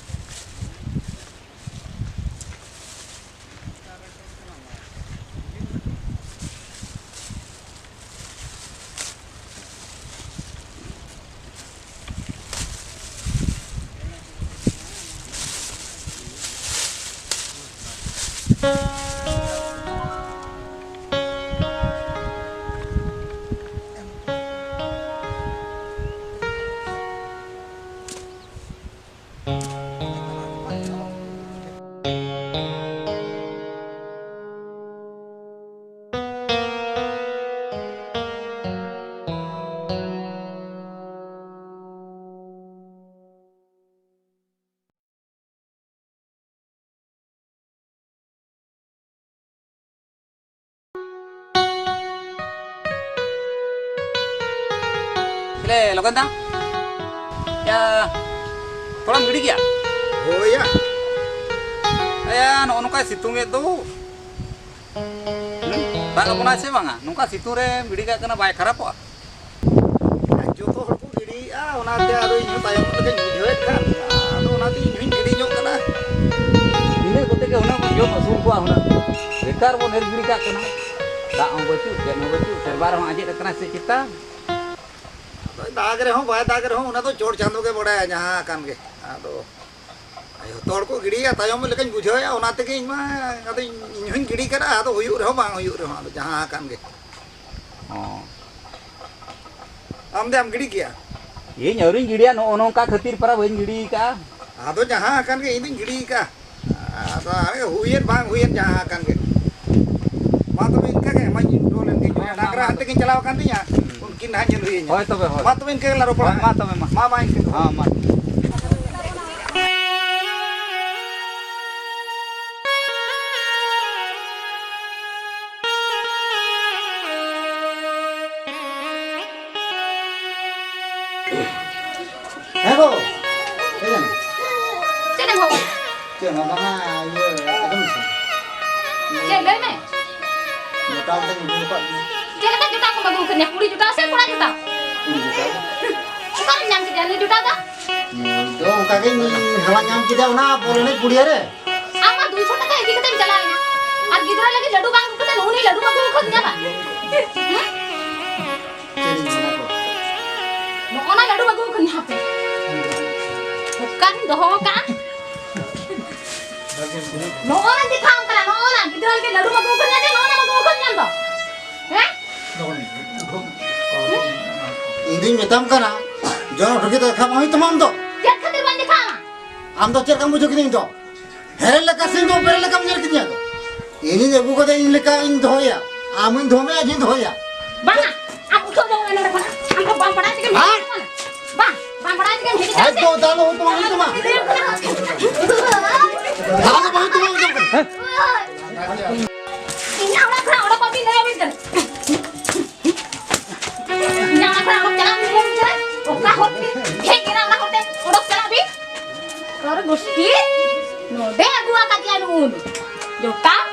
ᱮ, ᱞᱚᱜᱚᱱ ᱫᱟ᱾ ᱭᱟ, ᱛᱷᱚᱲᱟᱢ ᱜᱤᱰᱤ ᱜᱮᱭᱟ? ᱦᱳᱭ ᱭᱟ᱾ ᱮᱭᱟ, ᱱᱚᱜᱼᱚ ᱱᱚᱝᱠᱟᱭ ᱥᱤᱛᱩᱝ ᱮᱫ ᱫᱚ᱾ ᱦᱩᱸ? ᱫᱟᱜ ᱟᱵᱚᱱᱟᱭ ᱥᱮ ᱵᱟᱝᱟ? ᱱᱚᱝᱠᱟ ᱥᱤᱛᱩᱝ ᱨᱮᱢ ᱜᱤᱰᱤ ᱠᱟᱜ ᱠᱟᱱᱟ, ᱵᱟᱭ ᱠᱷᱟᱨᱟᱯᱚᱜᱼᱟ? ᱡᱚᱛᱚ ᱦᱚᱲ ᱠᱚ ᱜᱤᱰᱤᱭᱮᱫᱼᱟ, ᱚᱱᱟᱛᱮ ᱟᱫᱚ ᱤᱧ ᱦᱚᱸ ᱛᱟᱭᱚᱢ ᱞᱮᱠᱟᱧ ᱵᱩᱡᱷᱟᱹᱣᱮᱫ ᱠᱷᱟᱱ, ᱟᱫᱚ ᱚᱱᱟᱛᱮ ᱤᱧ ᱦᱚᱸᱧ ᱜᱤᱰᱤ ᱧᱚᱜ ᱠᱟᱱᱟ᱾ ᱤᱱᱟᱹ ᱠᱚᱛᱮ ᱜᱮ ᱦᱩᱱᱟᱹᱝ ᱵᱚᱱ ᱡᱚᱢ ᱟᱹᱥᱩᱞ ᱠᱚᱣᱟ ᱦᱩᱱᱟᱹᱝ᱾ ᱵᱮᱠᱟᱨ ᱵᱚᱱ ᱮᱨ ᱜᱤᱰᱤ ᱠᱟᱜ ᱠᱟᱱᱟ᱾ ᱫᱟᱜ ᱦᱚᱸ ᱵᱟᱹᱪᱩᱜ, ᱪᱮᱫ ᱦᱚᱸ ᱵᱟᱹᱪᱩᱜ, ᱥᱮᱨᱢᱟ ᱨᱮᱦᱚᱸ ᱟᱸᱡᱮᱫ ᱟᱠᱟᱱᱟ ᱥᱮ ᱪᱮᱛᱟ? ᱟᱫᱚᱭ ᱫᱟᱜᱽ ᱨᱮᱦᱚᱸ ᱵᱟᱭ ᱫᱟᱜᱽ ᱨᱮᱦᱚᱸ, ᱚᱱᱟ ᱫᱚ ᱪᱚᱴ ᱪᱟᱸᱫᱳ ᱜᱮ ᱵᱟᱲᱟᱭᱟ ᱡᱟᱦᱟᱸ ᱟᱠᱟᱱ ᱜᱮ᱾ ᱟᱫᱚ ᱡᱚᱛᱚ ᱦᱚᱲ ᱠᱚ ᱜᱤᱰᱤᱭᱟ, ᱛᱟᱭᱚᱢ ᱞᱮᱠᱟᱧ ᱵᱩᱡᱷᱟᱹᱣᱮᱫᱼᱟ, ᱚᱱᱟ ᱛᱮᱜᱮ ᱤᱧ ᱢᱟ, ᱟᱫᱚ ᱤᱧ, ᱤᱧ ᱦᱚᱸᱧ ᱜᱤᱰᱤ ᱠᱟᱫᱟ, ᱟᱫᱚ ᱦᱩᱭᱩᱜ ᱨᱮᱦᱚᱸ ᱵᱟᱝ ᱦᱩᱭᱩᱜ ᱨᱮᱦᱚᱸ, ᱟᱫᱚ ᱡᱟᱦᱟᱸ ᱟᱠᱟᱱ ᱜᱮ᱾ ᱦᱚᱸ᱾ ᱟᱢ ᱫᱚᱢ ᱜᱤᱰᱤ ᱠᱮᱜᱼᱟ? ᱤᱧ ᱟᱹᱣᱨᱤᱧ ᱜᱤᱰᱤᱭᱟ, ᱱᱚᱜᱼᱚ ᱱᱚᱝᱠᱟ ᱠᱷᱟᱹᱛᱤᱨ ᱯᱟᱨᱟ ᱵᱟᱹᱧ ᱜᱤᱰᱤ ᱠᱟᱜᱼᱟ᱾ ᱟᱫᱚ ᱡᱟᱦᱟᱸ ᱟᱠᱟᱱ ᱜᱮ ᱤᱧ ᱫᱩᱧ ᱜᱤᱰᱤ ᱠᱟᱜᱼᱟ᱾ ᱟᱫᱚ ᱟᱨ ᱦᱩᱭᱮᱱ ᱵᱟᱝ ᱦᱩᱭᱮᱱ ᱡᱟᱦᱟᱸ ᱟᱠᱟᱱ ᱜᱮ᱾ ᱢᱟ ᱛᱚᱵᱮ ᱤᱱᱠᱟᱹ ᱜᱮ, ᱢᱟᱧ ᱩᱰᱩᱠ ᱞᱮᱱ ᱜᱮ᱾ ᱦᱮᱸ, ᱢᱟ, ᱰᱟᱝᱨᱟ ᱢᱟ᱾ ᱟᱛᱮ ᱜᱤᱧ ᱪᱟᱞᱟᱣ ᱟᱠᱟᱱ ᱛᱤᱧᱟ, ᱦᱩᱸ᱾ ᱩᱱᱠᱤᱱ ᱱᱟᱦᱟᱜ ᱧᱮᱞ ᱦᱩᱭ ᱟᱹᱧᱟ᱾ ᱦᱳᱭ ᱛᱚᱵᱮ, ᱦᱳᱭ᱾ ᱢᱟ ᱛᱚᱵᱮ ᱤᱱᱠᱟᱹ ᱜᱮᱞᱟᱝ ᱨᱚᱯᱚᱲᱟ᱾ ᱦᱳᱭ, ᱢᱟ ᱛᱚᱵᱮ, ᱢᱟ᱾ ᱢᱟ, ᱢᱟ, ᱤᱱᱠᱟᱹ ᱜᱮ᱾ ᱦᱮᱸ, ᱢᱟ᱾ ᱦᱮᱸ ᱜᱳ᱾ ᱪᱮᱫ ᱮᱢ? ᱪᱮᱫ ᱮᱢ ᱦᱚᱸ ᱵᱟᱝᱟ, ᱤᱭᱟᱹ, ᱟᱸᱡᱚᱢ ᱢᱮᱥᱮ᱾ ᱪᱮᱫ? ᱞᱟᱹᱭ ᱢᱮ᱾ ᱡᱚᱴᱟᱣ ᱢᱤᱫᱴᱟᱝ ᱟᱹᱜᱩ ᱟᱠᱟᱫ ᱢᱮᱭᱟ᱾ ᱪᱮᱫ ᱞᱮᱠᱟ ᱡᱚᱴᱟᱣ ᱠᱚᱢ ᱟᱹᱜᱩ ᱟᱠᱟᱫᱤᱧᱟ? ᱠᱩᱲᱤ ᱡᱚᱴᱟᱣ ᱥᱮ ᱠᱚᱲᱟ ᱡᱚᱴᱟᱣ? ᱠᱩᱲᱤ ᱡᱚᱴᱟᱣ᱾ ᱚᱠᱟᱨᱮᱢ ᱧᱟᱢ ᱠᱮᱫᱮᱭᱟ ᱱᱩᱭ ᱡᱚᱴᱟᱣ ᱫᱚ? ᱱᱩᱭ ᱫᱚ ᱚᱱᱠᱟ ᱜᱤᱧ ᱦᱟᱞᱟᱝ ᱧᱟᱢ ᱠᱮᱫᱮᱭᱟ ᱚᱱᱟ ᱵᱚᱞ ᱮᱱᱮᱡ ᱯᱩᱲᱤᱭᱟᱹ ᱨᱮ᱾ ᱟᱢ ᱢᱟ ᱫᱩᱭᱥᱚ ᱴᱟᱠᱟ ᱤᱫᱤ ᱠᱟᱛᱮᱢ ᱪᱟᱞᱟᱣ ᱮᱱᱟ᱾ ᱟᱨ ᱜᱤᱫᱽᱨᱟᱹ ᱞᱟᱹᱜᱤᱫ ᱞᱟᱹᱰᱩ ᱵᱟᱝ ᱟᱹᱜᱩ ᱠᱟᱛᱮ ᱩᱱᱤ ᱞᱟᱹᱰᱩᱢ ᱟᱹᱜᱩ ᱟᱠᱟᱫᱤᱧᱟ ᱵᱟᱝ? ᱦᱩᱸ? ᱪᱮᱫ ᱤᱧ ᱢᱮᱱᱟ ᱠᱚ? ᱱᱚᱜᱼᱚ ᱱᱟ ᱞᱟᱹᱰᱩᱢ ᱟᱹᱜᱩ ᱟᱠᱟᱫᱤᱧᱟ ᱦᱟᱯᱮ᱾ ᱚᱠᱟᱨᱤᱧ ᱫᱚᱦᱚ ᱟᱠᱟᱫᱼᱟ? ᱱᱚᱜᱼᱚ ᱱᱟ ᱪᱮᱫ ᱛᱷᱟᱢ ᱠᱟᱱᱟ? ᱱᱚᱜᱼᱚ ᱱᱟ ᱜᱤᱫᱽᱨᱟᱹ ᱞᱟᱹᱜᱤᱫ ᱞᱟᱹᱰᱩᱢ ᱟᱹᱜᱩ ᱟᱠᱟᱫᱤᱧᱟ ᱡᱮ ᱱᱚᱜᱼᱚ ᱱᱟᱢ ᱟᱹᱜᱩ ᱟᱠᱟᱫᱤᱧᱟ ᱫᱚ? ᱦᱮᱸ? ᱤᱧ ᱫᱩᱧ ᱢᱮᱛᱟᱢ ᱠᱟᱱᱟ, ᱡᱚᱱᱚᱜ ᱴᱩᱠᱤ ᱫᱚ ᱮᱠᱷᱟᱱ ᱵᱟᱝ ᱦᱩᱭᱩᱜ ᱛᱟᱢᱟ ᱟᱢ ᱫᱚ᱾ ᱪᱮᱫ ᱠᱷᱟᱹᱛᱤᱨ ᱵᱟᱹᱧ ᱫᱮᱠᱷᱟᱣᱟ? ᱟᱢ ᱫᱚ ᱪᱮᱫ ᱞᱮᱠᱟᱢ ᱵᱩᱡᱷᱟᱹᱣ ᱠᱤᱫᱤᱧ ᱫᱚ? ᱦᱮᱨᱮᱞ ᱞᱮᱠᱟ ᱥᱤᱢ ᱫᱚ ᱵᱮᱨᱮᱞ ᱞᱮᱠᱟᱢ ᱧᱮᱞ ᱠᱤᱫᱤᱧᱟ ᱫᱚ᱾ ᱤᱧᱤᱧ ᱟᱹᱜᱩ ᱠᱟᱫᱟ, ᱤᱧ ᱞᱮᱠᱟ ᱤᱧ ᱫᱚᱦᱚᱭᱟ᱾ ᱟᱢ ᱦᱚᱸᱧ ᱫᱚᱦᱚ ᱢᱮᱭᱟ, ᱤᱧ ᱦᱚᱸᱧ ᱫᱚᱦᱚᱭᱟ᱾ ᱵᱟᱝᱟ, ᱟᱢ ᱩᱴᱷᱟᱹᱣ ᱫᱚ ᱱᱚᱰᱮ ᱠᱷᱚᱱᱟᱜ᱾ ᱟᱢ ᱫᱚ ᱵᱟᱢ ᱵᱟᱲᱟᱭ ᱛᱮᱜᱮᱢ ᱦᱮᱡ ᱦᱮᱸ? ᱟᱠᱟᱱᱟ᱾ ᱵᱟᱝ, ᱵᱟᱢ ᱵᱟᱲᱟᱭ ᱛᱮᱜᱮᱢ ᱦᱮᱡ ᱟᱠᱟᱱᱟ ᱟᱡ ᱥᱮ? ᱫᱚ ᱫᱟᱞ ᱦᱚᱸ ᱵᱟᱝ ᱦᱩᱭᱩᱜ ᱛᱟᱢᱟ᱾ ᱫᱟᱞ ᱫᱚ ᱵᱟᱝ ᱦᱩᱭᱩᱜ ᱛᱟᱢᱟ, ᱢᱮᱛᱟᱢ ᱠᱟᱱᱟ᱾ ᱤᱧᱟᱜ ᱚᱲᱟᱜ ᱠᱷᱚᱱᱟᱜ ᱚᱰᱚᱠᱚᱜ ᱵᱤᱱ, ᱞᱟᱹᱭ ᱟᱹᱵᱤᱱ ᱠᱟᱱᱟ᱾ ᱤᱧᱟᱜ ᱚᱲᱟᱜ ᱠᱷᱚᱱᱟᱜ ᱚᱰᱚᱠ ᱪᱟᱞᱟᱜ ᱵᱤᱱ, ᱞᱟᱹᱭ ᱟᱹᱵᱤᱱ ᱠᱟᱱᱟ᱾ ᱦᱮᱡ ᱮᱱᱟ ᱚᱱᱟ ᱦᱚᱨᱛᱮ, ᱚᱰᱚᱠ ᱪᱟᱞᱟᱜ ᱵᱤᱱ᱾ ᱚᱠᱟᱨᱮ ᱜᱳᱥᱴᱤ? ᱱᱚᱰᱮ ᱟᱹᱜᱩ ᱟᱠᱟᱫᱮᱭᱟ ᱱᱩᱜᱼᱩ ᱱᱩᱭ᱾ ᱡᱚᱴᱟᱣ